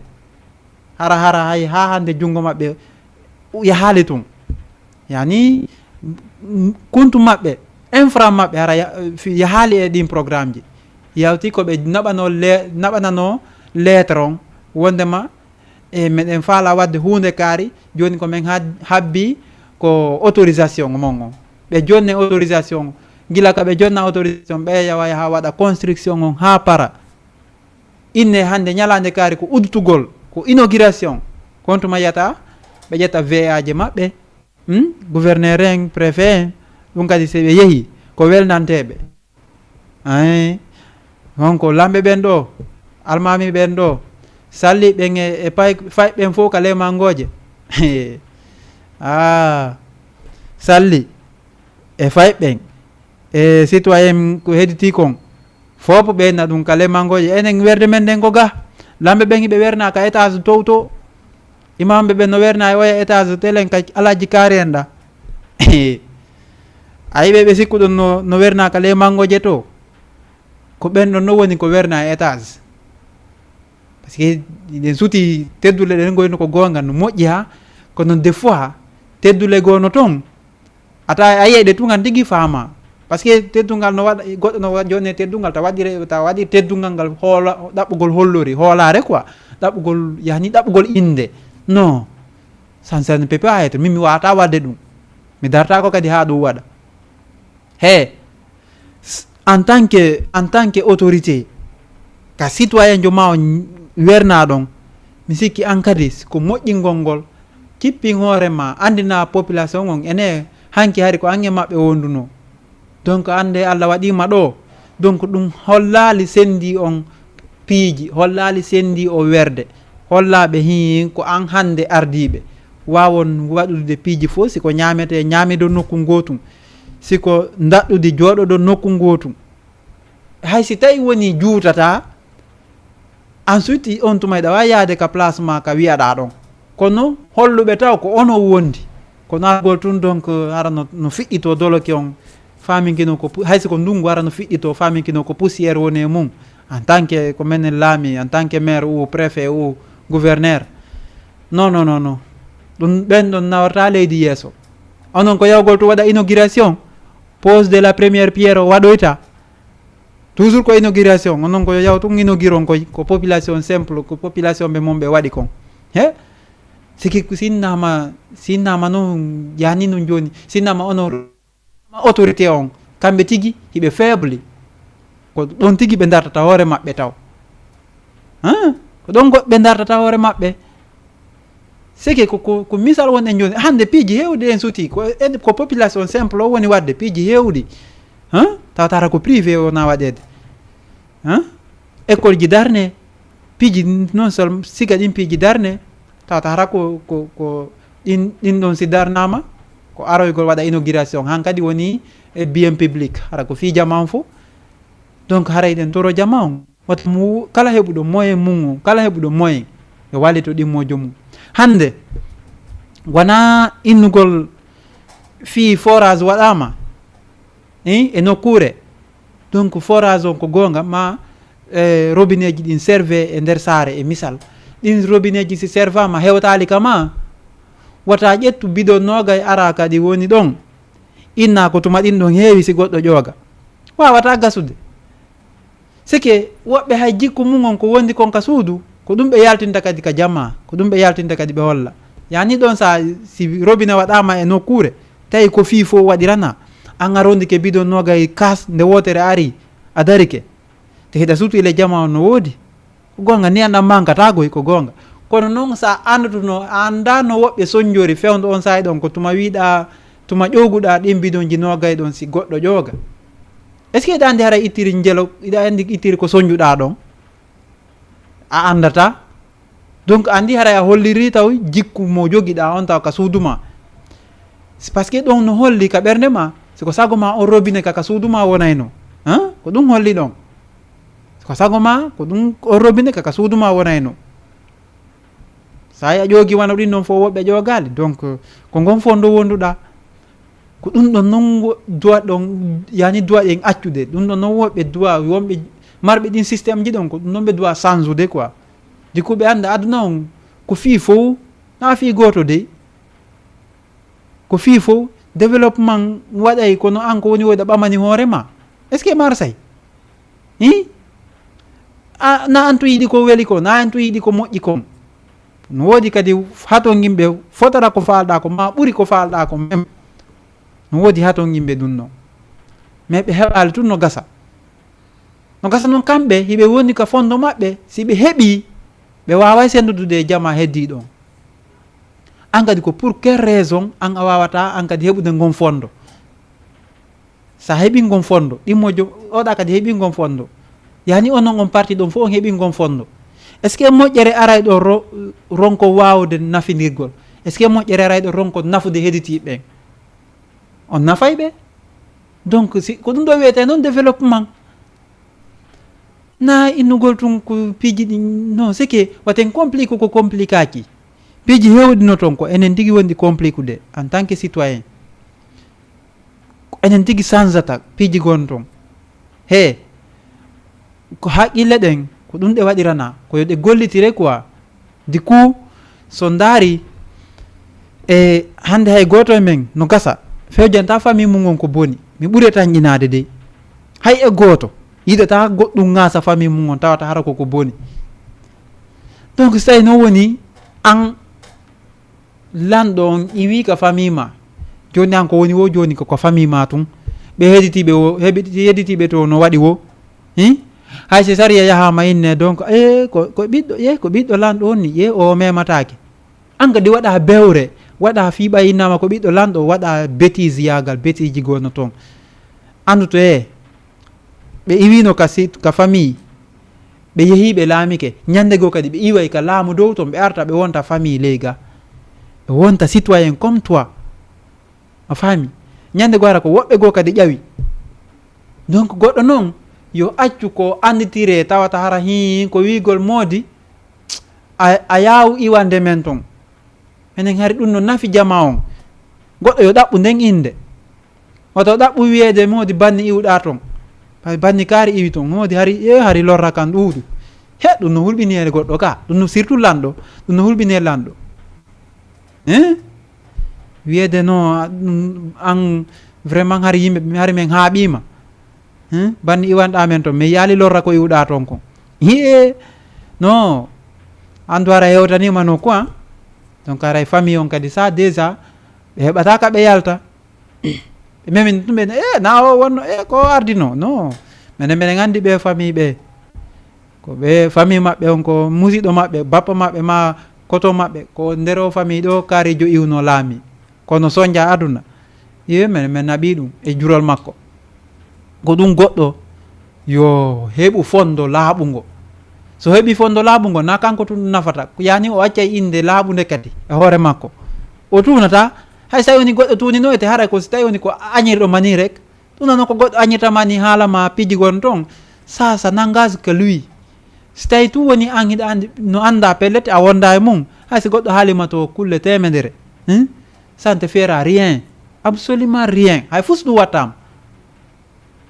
Hara, hara hay haa hannde junngo maɓɓe yahaali tun. Yani, m-, m-, kontu maɓɓe, infra maɓɓe, hara ya-, fi-, yahaali e ɗin programme ji. Yawti ko ɓe naɓano le-, naɓanano lettre on, wondema, e meɗen faala waɗde huunde kaari, jooni ko men had-, habbi ko autorisation mon on. Ɓe jonne autorisation, gila ka ɓe jonna autorisation, ɓe yawa yaha waɗa construction on haa para. Inne hannde ñalaande kaari ko uddutugol, ko inauguration. Kontuma yata, ɓe ƴetta V A ji maɓɓe, hmm? Gouverneur en, préfet en, ɗum kadi so ɓe yehi, ko welnanteeɓe. Ay, honko lamɓe ɓen ɗo, almaami ɓen ɗo, salli ɓen e, e pay-, fay ɓen fof ka ley mangooje. Ah, salli e fay ɓen, e citoyen ko hedditi kon, fof ɓeyna ɗum ka ley mangooje. Enen werde men nden ko ga, lamɓe ɓen hiɓe werna ka étage tow to, imamɓe ɓen no werna e oya étage telen ka alaaji kaari en ɗa. A yiɓe ɓe sikkuɗon no, no werna ka ley mangooje to, ko ɓen ɗon no woni ko werna e étage. Parce que ɗen suti teddule ɗen goyno ko goonga no moƴƴi ha, kono des fois teddule goo no toon, a tawa a yiyay ɗe tugan tigi faama. Parce que teddungal no waɗa, goɗɗo no wa-, jone teddungal, ta waɗire, ta waɗi teddungal ngal hoola, ɗaɓɓugol hollori, hoolaare quoi, ɗaɓɓugol, yani ɗaɓɓugol innde. Non, ça, ça ne peut pas être. Min mi wawata waɗde ɗum. Mi dartako kadi ha ɗum waɗa. He, s-, en tant que, en tant que autorité, ka citoyen jo ma o ñ-, werna ɗon, mi sikki an kadi ko moƴƴingol ngol, kippin hoore ma, andina population on, ene hanki hari ko an e maɓɓe wonduno. Donc, ande Allah waɗima ɗo. Donc, ɗum hollali sendi on piiji, hollali sendi o werde, hollaɓe hi ko an hande ardiɓe wawon waɗude piiji fof, si ko ñamete, ñamido nokku ngotum, si ko daɗɗudi joɗodo nokku ngotum. Hay si tawi woni juutata, ensuite on tuma iɗa wawi yaade ka place ma ka wiyaɗa ɗon. Kono holluɓe taw ko ono wondi. Kono argol tun, donc, hara no, no fiɗɗito doloki on, faminkino ko pu-, hay si ko ndungu, hara no fiɗɗito, faminkino ko poussière woni e mum. En tant que ko menen laami, en tant que maire ou préfet ou gouverneur. Non, non, non, non. Ɗum ɓen ɗon nawarta leydi yeeso. Onon ko yawgol to waɗa inauguration, pose de la première pierre o waɗoyta. Toujours ko inauguration, onon ko yaw tun inauguron koy, ko population simple, ko population ɓe mon ɓe waɗi kon. He? Siki sinnama, sinnama non, yani non joni, sinnama ono ma autorité on, kamɓe tigi hiɓe faible. Ko ɗon tigi ɓe dartata hoore maɓɓe taw. Hein? Ko ɗon goɗ-, ɓe dartata hoore maɓɓe. C'est que ko, ko, ko misal won en joni. Hande piiji hewɗi en suti. Ko, en, ko population simple o woni wadde piiji hewɗi. Hein? Tawata hara ko privé o na waɗede. Hein? École ji darne. Piiji non seulement siga ɗin piiji darne. Tawata hara ko, ko, ko ɗin, ɗin ɗon si darnama, ko aroygol waɗa inauguration. Hankadi woni e bien public. Hara ko fii jaman fo. Donc, haray ɗen toro jaman. Wata mu kala heɓuɗo moyen mum o, kala heɓuɗo moyen, yo wallito ɗimmojo mum. Hande, wona innugol fii forage waɗama, hein, e nokkure. Donc, forage on ko goonga, ma, eh, robinet ji ɗin serve e nder saare, e misal. Ɗin robinet ji si servama, hewtali kama, wata ƴettu bidon nogay ara kadi woni ɗon. Inna ko tuma ɗin ɗon heewi si goɗɗo ƴooga. Wawata gasude. Sike woɓɓe hay jikku mum on ko wondi kon ka suudu, ko ɗum ɓe yaltinta kadi ka jama, ko ɗum ɓe yaltinta kadi ɓe holla. Yani ɗon sa, si robinet waɗama e nokkure, tawi ko fii fof waɗirana, an a rondike bidon nogay kas nde wotere ari, a darike. Te hiɗa suutu ile jama on no woodi. Ko goonga, niyan ɗan mankata goy, ko goonga. Kono noon, sa anndutuno, a annda no woɓɓe sonjori fewndo on saa'i ɗon, ko tuma wiɗa, tuma ƴooguɗa ɗin bidonji nogay ɗon si goɗɗo ƴooga. Est-ce que hiɗa anndi hara ittiri njelo, hiɗa anndi ittiri ko sonjuɗa ɗon? A anndata. Donc, anndi hara a holliri taw jikku mo jogiɗa on taw ka suudu ma. C'est parce que ɗon no holli ka ɓernde ma, si ko sago ma on robinet ka, ka suudu ma wonayno. Hein? Ko ɗum holli ɗon. Ko sago ma, ko ɗum on robinet ka, ka suudu ma wonayno. Sa a ƴoogi wano ɗin non fof woɓɓe ƴoogaali. Donc, ko ngon fof ndo wonduɗa. Ko ɗum ɗon noon wo-, duwa ɗon, yani duwa ɗen accude. Ɗum ɗon noon woɓɓe duwa, wonɓe marɓe ɗin système ji ɗon, ko ɗum noon ɓe duwa sansude quoi. Du coup, ɓe annda aduna on ko fii fow, na fii gooto dey. Ko fii fow, développement waɗay kono an ko woni woyɗa ɓamani hoore ma. Est-ce que Marseille? Hi? A, na an to yiɗi ko weli ko, na an to yiɗi ko moƴƴi kon. No woodi kadi haton yimɓe fotata ko faalɗaa ko, ma ɓuri ko faalɗaa ko même. No woodi haton yimɓe ɗum no. Mais ɓe heɓaali tun no gasa. No gasa noon kamɓe, hiɓe woni ka fondo maɓɓe, si ɓe heɓii, ɓe waaway sendudude e jama heddii ɗon. An kadi ko pour quelle raison an a waawata an kadi heɓude ngon fondo? Sa heɓi ngon fondo, ɗimmo jo-, oɗa kadi heɓi ngon fondo. Yani onon on parti ɗon fof on heɓi ngon fondo. Est-ce que moƴƴere aray ɗo ro-, ronko waawude nafindirgol? Est-ce que moƴƴere aray ɗo ronko nafude hedditiiɓe ɓen? On nafay ɓe. Donc, si, ko ɗum ɗo wiyetee noon développement. Na innugol tun ko piiji ɗi, non, c'est que waten complique ko compliquaaki. Piiji heewɗi no toon ko enen tigi wonɗi compliqué de en tant que citoyen. Ko enen tigi sanzata piiji gon toon. He, ko haqqille ɗen, ko ɗum ɗe waɗirana, ko yo ɗe gollitire quoi. Du coup, so ndaari, e hannde hay gooto e men no gasa, fewjanta famille mum on ko boni. Mi ɓuri e tanƴinaade dey. Hay e gooto yiɗata goɗɗum ŋaasa famille mum on tawata hara ko ko boni. Donc, so tawi noon woni an lanɗo on iwi ka famille ma, jooni an ko woni wo jooni ko, ko famille ma tun. Ɓe hedditiiɓe wo, heɓi-, hedditiiɓe to no waɗi wo. Hi? Hay so sariya yahaama inne, donc, e ko, ko ɓiɗɗo, e ko ɓiɗɗo lanɗo on ni, e o memataake. An kadi waɗa bewre, waɗa fii ɓay innama ko ɓiɗɗo lanɗo, waɗa bêtise yaagal, bêtise ji gonno toon. Anndu to e, ɓe iwino ka sit-, ka famille, ɓe yehi ɓe laamike. Ñande goo kadi ɓe iway ka laamu dow toon, ɓe arta ɓe wonta famille ley ga. Ɓe wonta citoyen comme toi. A faami? Ñande goo hara ko woɓɓe goo kadi ƴawi. Donc goɗɗo noon, yo accu ko annditire tawata hara hii ko wiigol moodi, a, a yaawu iwande men toon. Minen hari ɗum no nafi jama on. Goɗɗo yo ɗaɓɓu nden innde. Wata o ɗaɓɓu wiyeede moodi banni iwɗaa toon. Hay banni kaari iwi toon. Moodi hari, e hari lorra kan ɗuuɗu. He, ɗum no hulɓini e goɗɗo ka. Ɗum no surtout lanɗo. Ɗum no hulɓini e lanɗo. Hein? Wiyeede no, a, ɗum, an vraiment hari yimɓe, hari men haaɓiima. Hein? Banni iwanɗaa men toon. Mais yaali lorra ko iwɗaa toon kon. Hiye, no, an duwara hewtaniima no quoi. Donc haray famille on kadi sa déjà, ɓe heɓata ka ɓe yalta. Ɓe memini ɗum ɓe, e, na o wonno, e, ko ardino. No. Menen, menen anndi ɓe famille ɓe. Ko ɓe famille maɓɓe on, ko musiɗɗo maɓɓe, bappa maɓɓe ma koto maɓɓe, ko nder o famille ɗo kaarijo iwno laami. Kono sonja aduna. Ye, men, men naɓi ɗum e jurol makko. Ko ɗum goɗɗo yo heɓu fondo laaɓungo. So heɓi fondo laaɓungo, na kanko tun ɗum nafata. Yani o accay innde laaɓunde kadi e hoore makko. O tuunata, hay so tawi woni goɗɗo tuunino ete, haray ko so tawi woni ko añirɗo mani rek. Ɗum noon ko goɗɗo añirta mani haala ma piiji gon toon. Ça, ça n'engage que lui. So tawi tun woni an hiɗa anndi, no annda pellet a wonda e mum. Hay so goɗɗo haalima to kulle teemedere. Hein? Ça ne te fera rien. Absolument rien. Hay fus ɗum wattaama.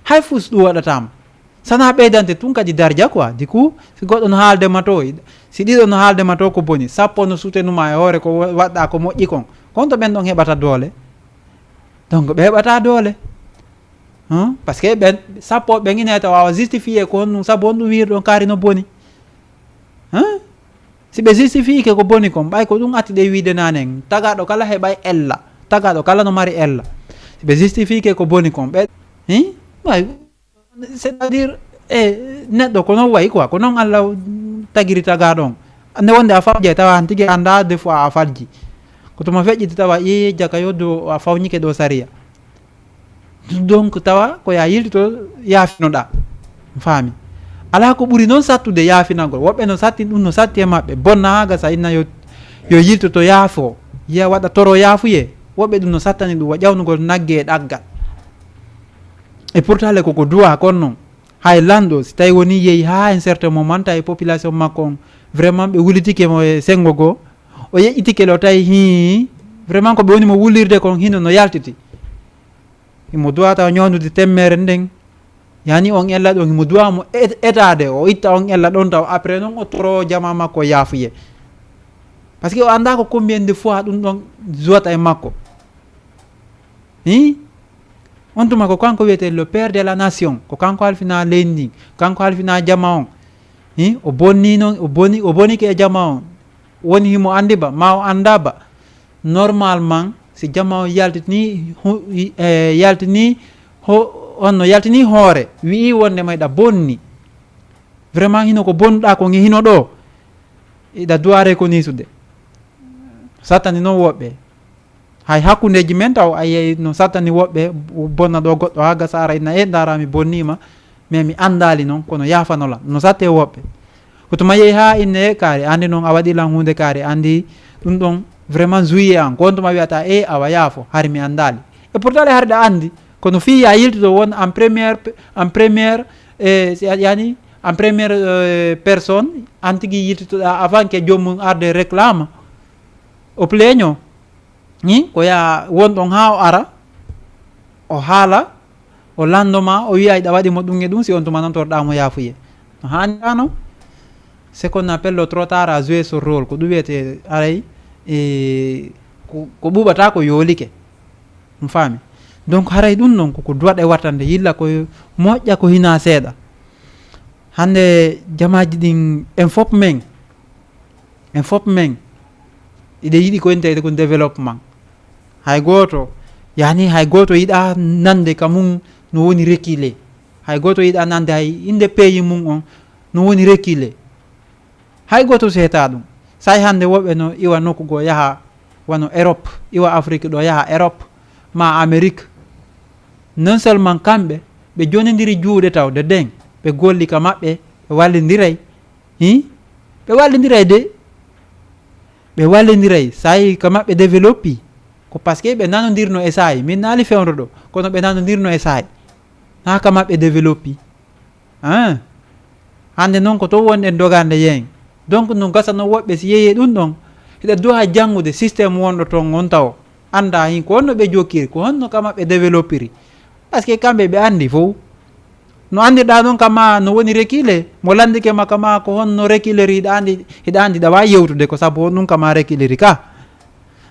Hay fus ɗum waɗataama. Sana ɓeydante tun kadi darja quoi. Du coup, si goɗɗo no haalde ma to, si ɗiɗo no haalde ma to ko boni, sappo no sutenuma e hoore ko wa-, waɗɗa ko moƴƴi kon. Kon to ɓen ɗon heɓata doole. Donc ɓe heɓata doole. Hein? Parce que ɓen sappo ɓen ina tawa o justifié ko honɗum, sabu honɗum wiiri ɗon kaari no boni. Hein? Si ɓe justifié ke ko boni kon, ɓay ko ɗum atti ɗe wiide nanen, tagaɗo kala heɓay ella, tagaɗo kala no mari ella. Si ɓe justifié ke ko boni kon, ɓe, hein? Way, c'est-à-dire, e, neɗɗo ko non wayi quoi, ko non Allah tagiri tagaɗo on. Nde wonde a fawjay tawa han tigi annda des fois a falji. Ko tuma feƴƴiti tawa i jaka yoddu a fawnike ɗo sariya. Donc tawa ko ya yiltito yaafinoɗa. Faami. Alaa ko ɓuri noon sattude yaafinagol. Woɓɓe no satti, ɗum no satti e maɓɓe. Bonna haa gasa inna yo, yo yiltoto yaafo. Yiya waɗa toro yaafuye. Woɓɓe ɗum no sattani ɗum wa ƴawnugol nagge e ɗaggal. Et pourtant le koko duwa kon noon. Hay lanɗo, si tawi woni yehi haa un certain moment, tawi population makko on, vraiment ɓe wulitike mo e senngo goo. O yeƴƴitike lo tawi hii, vraiment ko ɓe woni mo wulirde kon hino no yaltiti. Himo duwata o ñawndude temmere nden. Yani on ella ɗon, himo duwa mo et- etaade, o itta on ella ɗon taw. Après non, o toro jama makko yaafuye. Parce que o annda ko combien de fois ɗum ɗon duwata e makko. Hi? On tuma ko kanko wiyete le père de la nation, ko kanko halfina leydi ndin, kanko halfina jama on. Hi? O bonni non, o boni, o bonike e jama on. Woni himo andi ba, ma o anda ba. Normalement, si jama on yaltini, hu- i- eh, yaltini, ho- on no yaltini hoore, wi'i wonde ma iɗa bonni. Vraiment hino ko bonnuɗa ko nge hino ɗo. Iɗa duware ko nisude. Sattani non woɓɓe. Hay hakkundeji men taw a yiyay no sattani woɓɓe, bonna ɗo goɗɗo ha gasa ara inna e ndara mi bonnima, mais mi andali non kono yafanola no satte woɓɓe. Ko tuma yehi ha inne kaari andi non a waɗi lan hunde kaari andi ɗum ɗon vraiment juillet an ko on tuma wiyata e awa yaafo hari mi andali. Et pourtant le hari ɗa andi kono fi ya yiltuto won en première, en première, eh, si a- yani en première, euh, personne an tigi yiltutoɗa avant que jommum arde réclame o pleño. Ni ko ya won ɗon ha o ara, o haala, o lanndo ma, o wiya iɗa waɗi mo ɗum e ɗum, si on tuma nantorɗa mo yaafuye. No haanirano, c'est qu'on appelle le trop tard à jouer ce rôle. Ko ɗum wiyete aray, e, ko, ko ɓuɓata ko yoolike. On faami? Donc haray ɗum non ko, ko duwaɗe wattande yilla ko moƴƴa ko hina seeɗa. Hande jamaaji ɗin en fop men, en fop men, iɗe yiɗi ko inteyde ko développement. Hay gooto, yani hay gooto yiɗa nande ka mum no woni reculé. Hay gooto yiɗa nande hay inde pays mum on no woni reculé. Hay gooto seeta ɗum. Say hande woɓɓe no iwa nokku goo yaha wano Europe, iwa Afrique ɗo yaha Europe, ma Amérique. Non seulement kamɓe, ɓe jonidiri juuɗe taw de den, ɓe golli ka maɓɓe, ɓe wallindiray. Hi? Ɓe wallindiray de. Ɓe wallindiray, say ka maɓɓe développi. Ko parce que ɓe nanodirno e say, min naali fewndo ɗo, kono ɓe nanodirno e say. Na ka maɓɓe développi. Hein? Hande non ko to wonɗen dogande yen. Donc no gasa no woɓɓe si yehi ɗum ɗon, hiɗa duha janngude système wonɗo ton on taw. Anda hin ko honno ɓe jokkiri, ko honno ka maɓɓe développiri. Parce que kamɓe ɓe andi fow. No andirɗa non kama no woni reculé, mo landike ma kama ko honno reculeri hiɗa andi, hiɗa andi ɗa wawi yewtude ko sabu honɗum kama reculeri ka.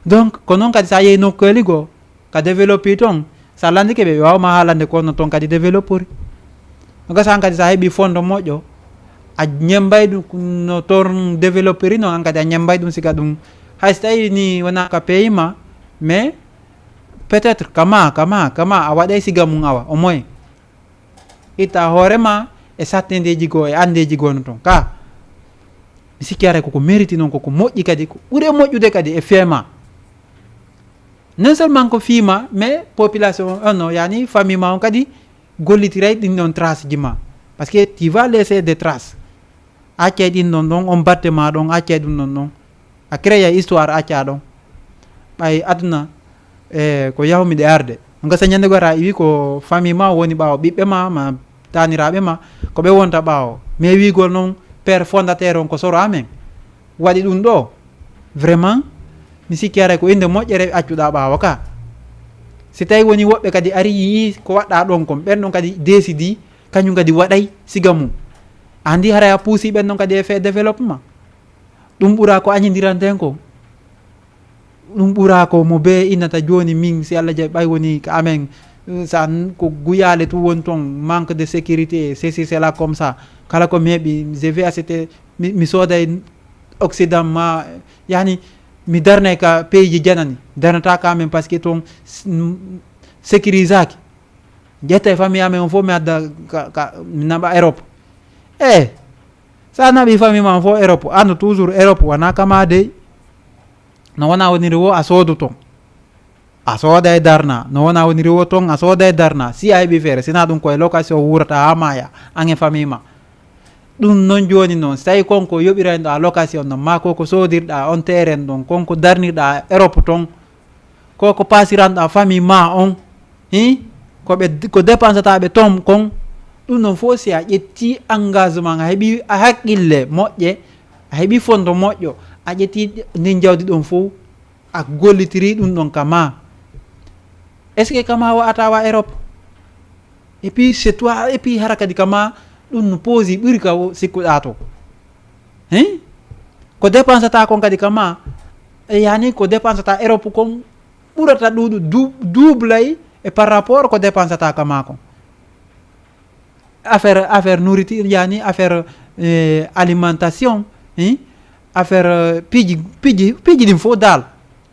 Donc ko non kadi sa yehi nokkueli goo, ka développi ton, sa landike ɓe, ɓe wawma haalande ko no ton kadi développori. No gasa an kadi sa heɓi fondo moƴƴo, a ñembay ɗum no ton développiri non, an kadi a ñembay ɗum siga ɗum. Hay so tawi ni wona ka pays ma, mais peut-être kama, kama, kama, a waɗay siga mum awa, au moins. Itta hoore ma e sattendeji goo, e andeji goo no ton. Ka, mi sikki aray koko mérite non, koko moƴƴi kadi, ko ɓure moƴƴude kadi e fema. Non seulement ko fima, mais population on, no, yani famille ma on kadi gollitiray ɗin ɗon trace ji ma. Parce que tu vas laisser des traces. Accay ɗin ɗon ɗon, on batte ma ɗon, accay ɗum ɗon ɗon. A créa histoire acca ɗon. Ɓay aduna, e, ko yahumi ɗe arde. On gasa ñande goo ara iwi ko famille ma woni ɓaawo ɓiɓɓe ma, ma taniraɓe ma, ko ɓe wonta ɓaawo. Mais wiigol non père fondateur on ko soro amen. Waɗi ɗum ɗo. Vraiment, mi sikki aray ko inde moƴƴere accuɗa ɓaawo ka. Si tawi woni woɓɓe kadi ari yii ko waɗɗa ɗon kon, ɓen ɗon kadi décidi, kañum kadi waɗay siga mum. Andi haray a puusi ɓen ɗon kadi e fait développement. Ɗum ɓura ko añidiranten ko. Ɗum ɓura ko mo be innata jooni min si Allah jaɓi ɓay woni ka amen, eh, sa n-, ko guyaale tu woni ton, manque de sécurité, ceci, cela comme ça. Kala ko mi heɓi, je vais acheter, mi, mi sooday Occident ma, yani, mi darnay ka pays ji janani. Darnata ka amen parce que ton s-, n-, sécurisaki. Ƴetta e famille amen on fof mi adda ka, ka, mi naɓa Europe. Eh, sa naɓi famille ma on fof Europe, andu toujours Europe wona kama dey. No wona woniri wo a soodu ton. A sooda e darna. No wona woniri wo ton, a sooda e darna. Si a heɓi feere, sina ɗum koye location wurata ha maya, an e famille ma. Ɗum non joni non, si tawi konko yoɓirayɗa location non, ma koko soodirɗa on terrain ɗon, konko darnirɗa Europe ton, ko ko pasiranɗa famille ma on, hi? Ko ɓe, ko dépensata ɓe ton kon, ɗum ɗon fof si a ƴetti engagement, a heɓi a haqqille moƴƴe, a heɓi fondo moƴƴo, a ƴetti ndin jawdi ɗon fof, a gollitiri ɗum ɗon ka ma. Est-ce que kama wa ata wa Europe? Et puis c'est toi, et puis hara kadi kama ɗum no poosi ɓuri ka sikkuɗa to. Hein? Ko dépensata kon kadi kama, e yani ko dépensata Europe kon ɓurata ɗuuɗu du- doublay e par rapport ko dépensata kama kon. Affaire affaire nourriture, yani affaire eh, alimentation, hein? Affaire eh, piiji piiji piiji ɗin fof dal,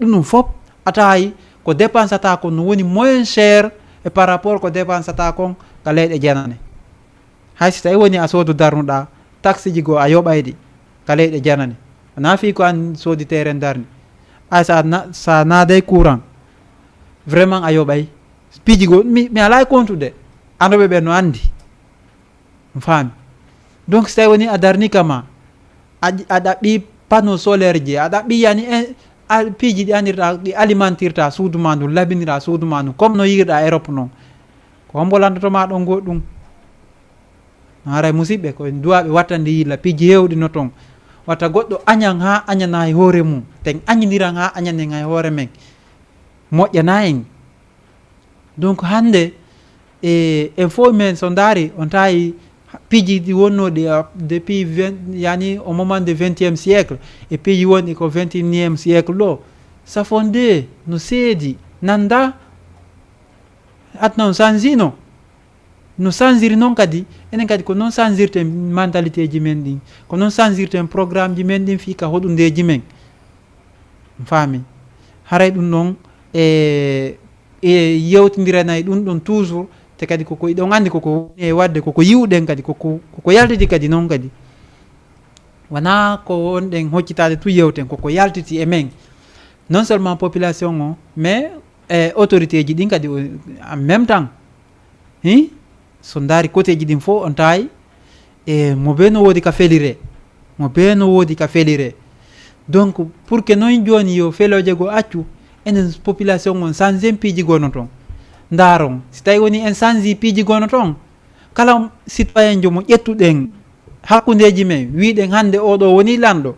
ɗum ɗum fof atayi ko dépensata kon no woni moins cher e par rapport ko dépensata kon ka leyɗe janane. Hay si tawi woni a soodu darnuɗa taxe ji goo a yoɓay ɗi ka leyɗe janane, wona fii ko an soodi terrain darni. Ay sa, na, sa naaday courant, vraiment a yoɓay piiji goo mi, mi alaa e kontude. Anduɓe ɓe no andi. On faami? Donc si tawi woni a darni kama a, a ɗaɓɓi panneau solaire ji, a ɗaɓɓi yani en a piiji ɗi andirta ɗi alimentirta suudu ma ndu, labinira suudu ma ndu comme no yiirɗa Europe noon. Ko hombo landoto ma ɗon goɗɗum? Haray musiɓɓe ko en duwaɓe wattande yilla piiji hewɗi no toon. Watta goɗɗo añan ha añana e hoore mum, ten añiniran ha añanen e hoore men. Moƴƴana en. Donc hannde e en fof men so ndaari on tawi piiji ɗi wonnooɗi depuis vingt yani au moment de vingtième siècle e piiji wonɗi ko vingt et unième siècle ɗo, safonde no seedi nanda. Aduna on sanjino. No sanjiri noon kadi enen kadi ko noon sanjirten mentalité ji men ɗin, ko noon sanjirten programme ji men ɗin fii ka hoɗundeeji men. Faami? Haray ɗum ɗon e e yewtindiranay ɗum ɗon toujours. Te kadi koko iɗon anndi koko woni e waɗde koko yiwɗen kadi koko koko yaltiti kadi noon kadi. Wona ko wonɗen hoccitaade tu yewten koko yaltiti e men. Non seulement population o mais e autorité ji ɗin kadi en même temps. Hi so ndaari côté ji ɗin fof on tawi e mo be no woodi ka felire. Mo be no woodi ka felire. Donc pour que noon jooni yo feloje goo accu enen population on sangen piiji gono toon. Ndaaron si tawi woni en sangi piiji gono toon kala citoyen jo mo ƴettuɗen hakkundeeji men wiiɗen hannde oɗo woni lanɗo.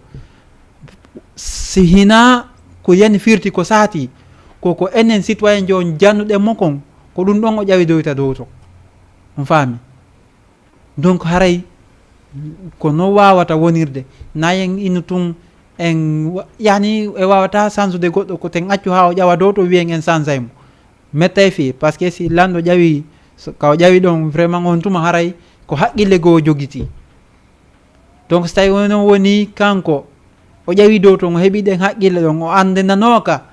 Si hinaa ko yani firti ko saati ko ko enen citoyen jo jannuɗen mo kon ko ɗum ɗon o ƴawi doyta dow to. On faami? Donc haray ko no waawata wonirde nayen ino tun en yani e waawata sansude goɗɗo ko ten accu haa o ƴawa dow to wiyen en sansay mo. Mettay fii parce que si lanɗo ƴawi ka o ƴawi ɗon vraiment on tuma haray ko haqqille goo jogiti. Donc so tawi onon woni kanko o ƴawi dow ton o heɓi ɗen haqqille ɗon o andenanooka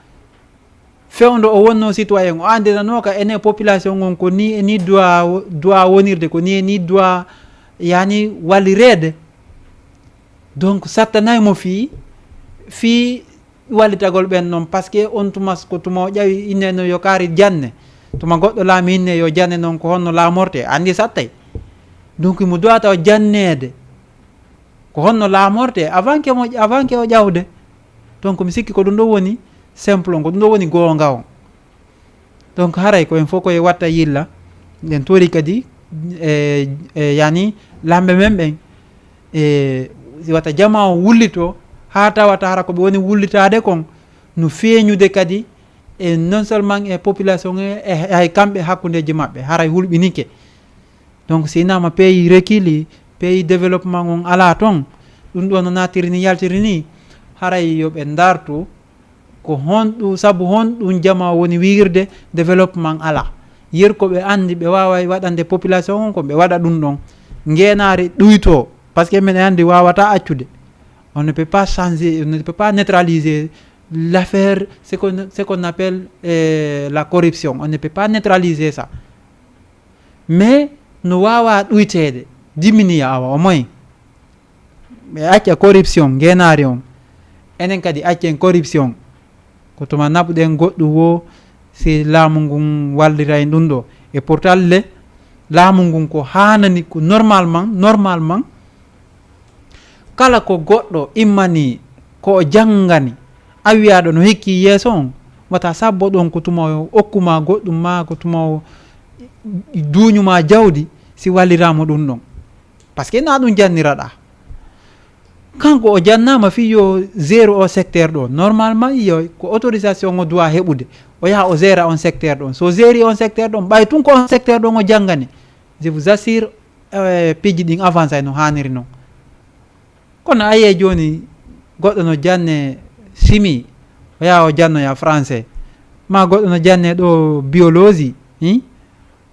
fewndo o wonno citoyen o andenanooka enen population on ko ni e ni droit droit wonirde ko ni e ni droit yani wallireede. Donc sattanay mo fii fii wallitagol ɓen noon parce que on tuma ko tuma o ƴawi inne no yo kaari janne tuma goɗɗo laami inne yo janne noon ko honno laamorte anndi sattay. Donc mo duwata o janneede ko honno laamorte avant que mo avant que o ƴawde. Donc mi sikki ko ɗum ɗo woni simple on ko ɗum ɗo woni goonga on. Donc haray ko en fof koye watta yilla ɗen tori kadi e, e yani lamɓe men ɓen e wata jama o wullito haa tawata hara ko ɓe woni wullitaade kon no feeñude kadi e non seulement e population e hay kamɓe hakkundeeji maɓɓe haray hulɓinike. Donc si inama pays reculi pays développement on ala toon ɗum ɗo no natiri ni yaltiri ni haray yo ɓe dartu ko honɗum sabu honɗum jama woni wiirde développement ala. Yer ko ɓe anndi ɓe waaway waɗande population on ko ɓe waɗa ɗum ɗon ngeenaari ɗuyto parce que minen anndi waawata accude. On ne peut pas changer on ne peut pas neutraliser l'affaire ce qu'on ce qu'on appelle eh, la corruption on ne peut pas neutraliser ça. Mais no waawaa ɗuyteede diminuer awa au moins ɓe acca corruption ngeenaari on. Enen kadi accen corruption ko tuma naɓuɗen goɗɗum woo si laamu ngun walliray ɗum ɗo e pourtant le laamu ngun ko haanani ko normalement normalement kala ko goɗɗo immanii ko o janngani a wiyaaɗo no hikki yeeso on wata sabbo ɗon ko tuma o okkuma goɗɗum maa ko tuma o duuñuma jawdi si walliraama ɗum ɗon parce que na ɗum janniraɗa. Kanko o jannaama fii yo gérer o secteur ɗo normalement iyo ko autorisation o doit heɓude O yaha o gera on secteur ɗon. So geri on secteur ɗon, ɓay tun ko on secteur ɗon o janngani. Je vous assure, eh, piiji ɗin avancé no haaniri non. Kono a yi'ay jooni goɗɗo no janne chimie, o yaha o jannoya français. Ma goɗɗo no janne ɗo biologie, hmm?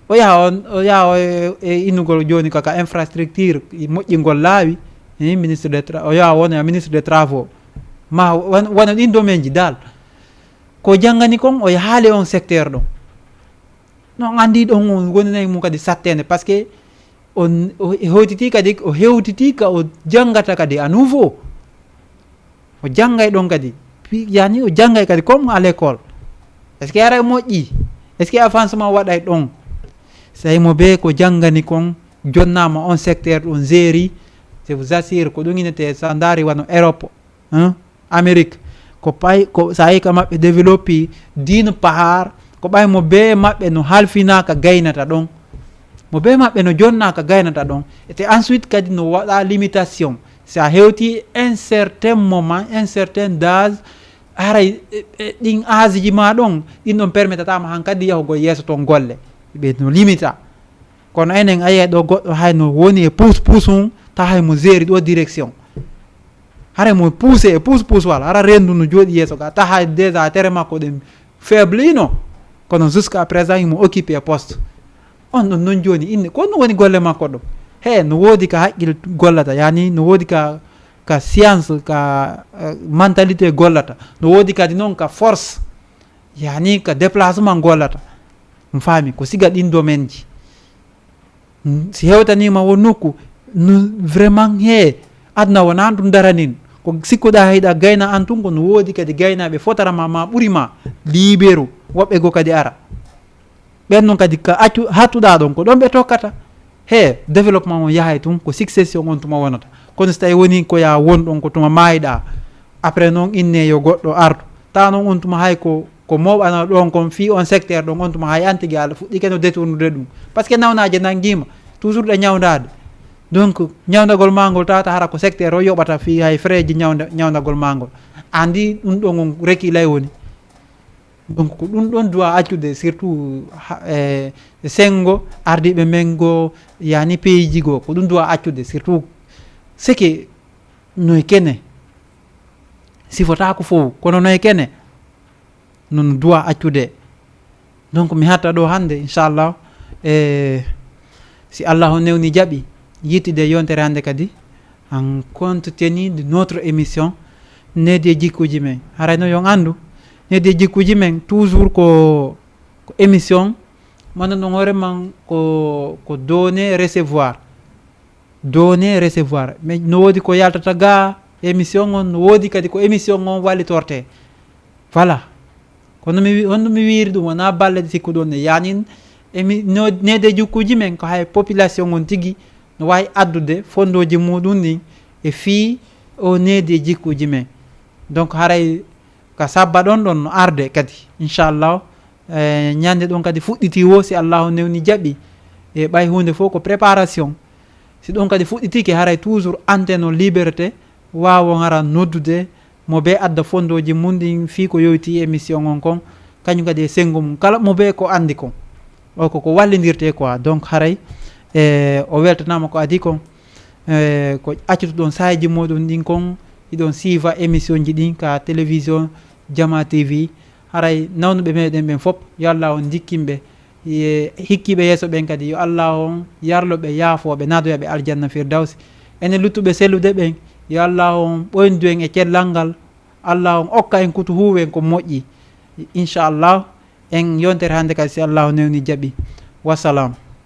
O yaha on, o yaha o e, e innugol jooni ka, ka infrastructure, e moƴƴingol laawi, hmm? Ministre de tra-, o yaha wona ministre des travaux. Ma wan-, wano ɗin domaine ji dal. Ko janngani kon, o yahaali on secteur ɗon. No on anndi ɗon on woninay mum kadi satteende, parce que on, o hewtitii kadi, o hewtitii ka o janngata kadi à nouveau. O janngay ɗon kadi. Pi-, yani o janngay kadi comme à l'école. Est-ce que ara moƴƴi? Est-ce que avancement waɗay ɗon? Say mo be ko janngani kon, jonnaama on secteur ɗon geri, je vous assure, ko ɗum inete sa ndaari wano Europe, hein? Amérique, ko pay, ko sa yi ka maɓɓe développé diina pahaar, ko ɓay mo be maɓɓe no halfinaaka gaynata ɗon. Mo be maɓɓe no jonnaaka gaynata ɗon. Et ensuite kadi no waɗa limitation. Si a hewti un certain moment, un certain âge, haray, e, e, ɗin âge ji ma ɗon, ɗin ɗon permetata ma hankadi yahugol yeeso ton golle. Ɓe no limita. Kono enen a yi'ay ɗo goɗɗo hay no woni e puus puus mum, ta hay mo geri ɗo direction. Hara mo poussé e puus puus wala, hara rendu no jooɗi yeeso ga, ta hay déjà tere makko ɗen faible ino. Kono jusqu'à présent imo occupé e poste. On ɗon non jooni inne, ko no woni golle makko ɗo? He, no woodi ka haqqil gollata, yani no woodi ka, ka science, ka, eh, mentalité gollata. No woodi kadi non ka force, yani ka déplacement gollata. On faami, ko siga ɗin domaine ji. Mm, si hewtaniima won nokku, no vraiment he, aduna wonaa ɗum daranin. Ko sikkuɗaa heyɗa gayna an tun, ko no woodi kadi gaynaaɓe fotara ma, ma ɓuri ma, libéro, woɓɓe goo kadi ara. Ɓen non kadi ka accu, hattuɗaa ɗon, ko ɗon ɓe tokkata. He, développement on yahay tun, ko succession on tuma wonata. Kono si tawi woni ko ya won ɗon, ko tuma maayɗaa, après non inne yo goɗɗo artu. Ta non on tuma hay ko, ko mooɓana ɗon kon fii on secteur ɗon, on tuma hay an tigi Alla fuɗɗike no détournude ɗum. Parce que nawnaaje nanngiima, toujours ɗe ñawndaade. Donc, ñawndagol maa ngol tawata hara ko secteur o yoɓata fii hay frais ji ñawnda-, ñawndagol maa ngol. Andi ɗum ɗon on reki lay woni. Donc, ko ɗum ɗon duwa accude, surtout ha, e, senngo ardiiɓe men goo, yani pays ji goo, ko ɗum duwa accude, surtout seke noy kene. Sifotaako fof, kono noy kene. Non duwa accude. Donc, mi hatta ɗo hannde, inchallah. E, si Allahu newni jaɓi, yittide yontere hannde kadi, en compte tenu de notre émission, Needi e Jikkuuji Men. Haray no yon anndu, Needi e Jikkuuji Men, toujours ko, ko émission, mo annduɗon hoore man ko, ko donner, recevoir. Donner, recevoir. Mais no woodi ko yaltata ga émission on, no woodi kadi ko émission on wallitorte. Voilà. Kono mi wi-, honno mi wiiri ɗum, wonaa balle ɗe sikkuɗon ne. Yaanin, emi-, no-, Needi e Jikkuuji Men ko hay population on tigi no waawi addude fondooji muɗum ɗin e fii o Needi e Jikkuuji Men. Donc, haray ka sabba ɗon ɗon no arde kadi, inchallah. E, ñande ɗon kadi fuɗɗiti wo, si Allahu newni jaɓi. E, ɓay huunde fof ko préparation. Si ɗon kadi fuɗɗitike, haray toujours antenne o liberté, waawon hara noddude mo be adda fondooji mum ɗin fii ko yoyti émission on kon, kañum kadi e senngo mum, kala mo be ko anndi kon. O ko, ko wallindirte quoi. Donc, haray, e, o weltanaama ko adii kon. E, ko accutuɗon saayeeji muɗum ɗin kon, hiɗon siiva émission ji ɗin ka télévision Jama T V. Haray nawnuɓe meɗen ɓen fof, yo Allah on jikkinɓe. Ye hikkiiɓe yeeso ɓen kadi, yo Allah on yarlo ɓe, yaafoo ɓe, naadoya ɓe aljanna Firdawsi. Enen luttuɓe sellude ɓen, yo Allah on ɓoyndu en e cellal ngal. Allah on okka en kutu huuwen ko moƴƴi. Inchallah, en yontere hannde kadi, si Allah newni jaɓi. Wassalam.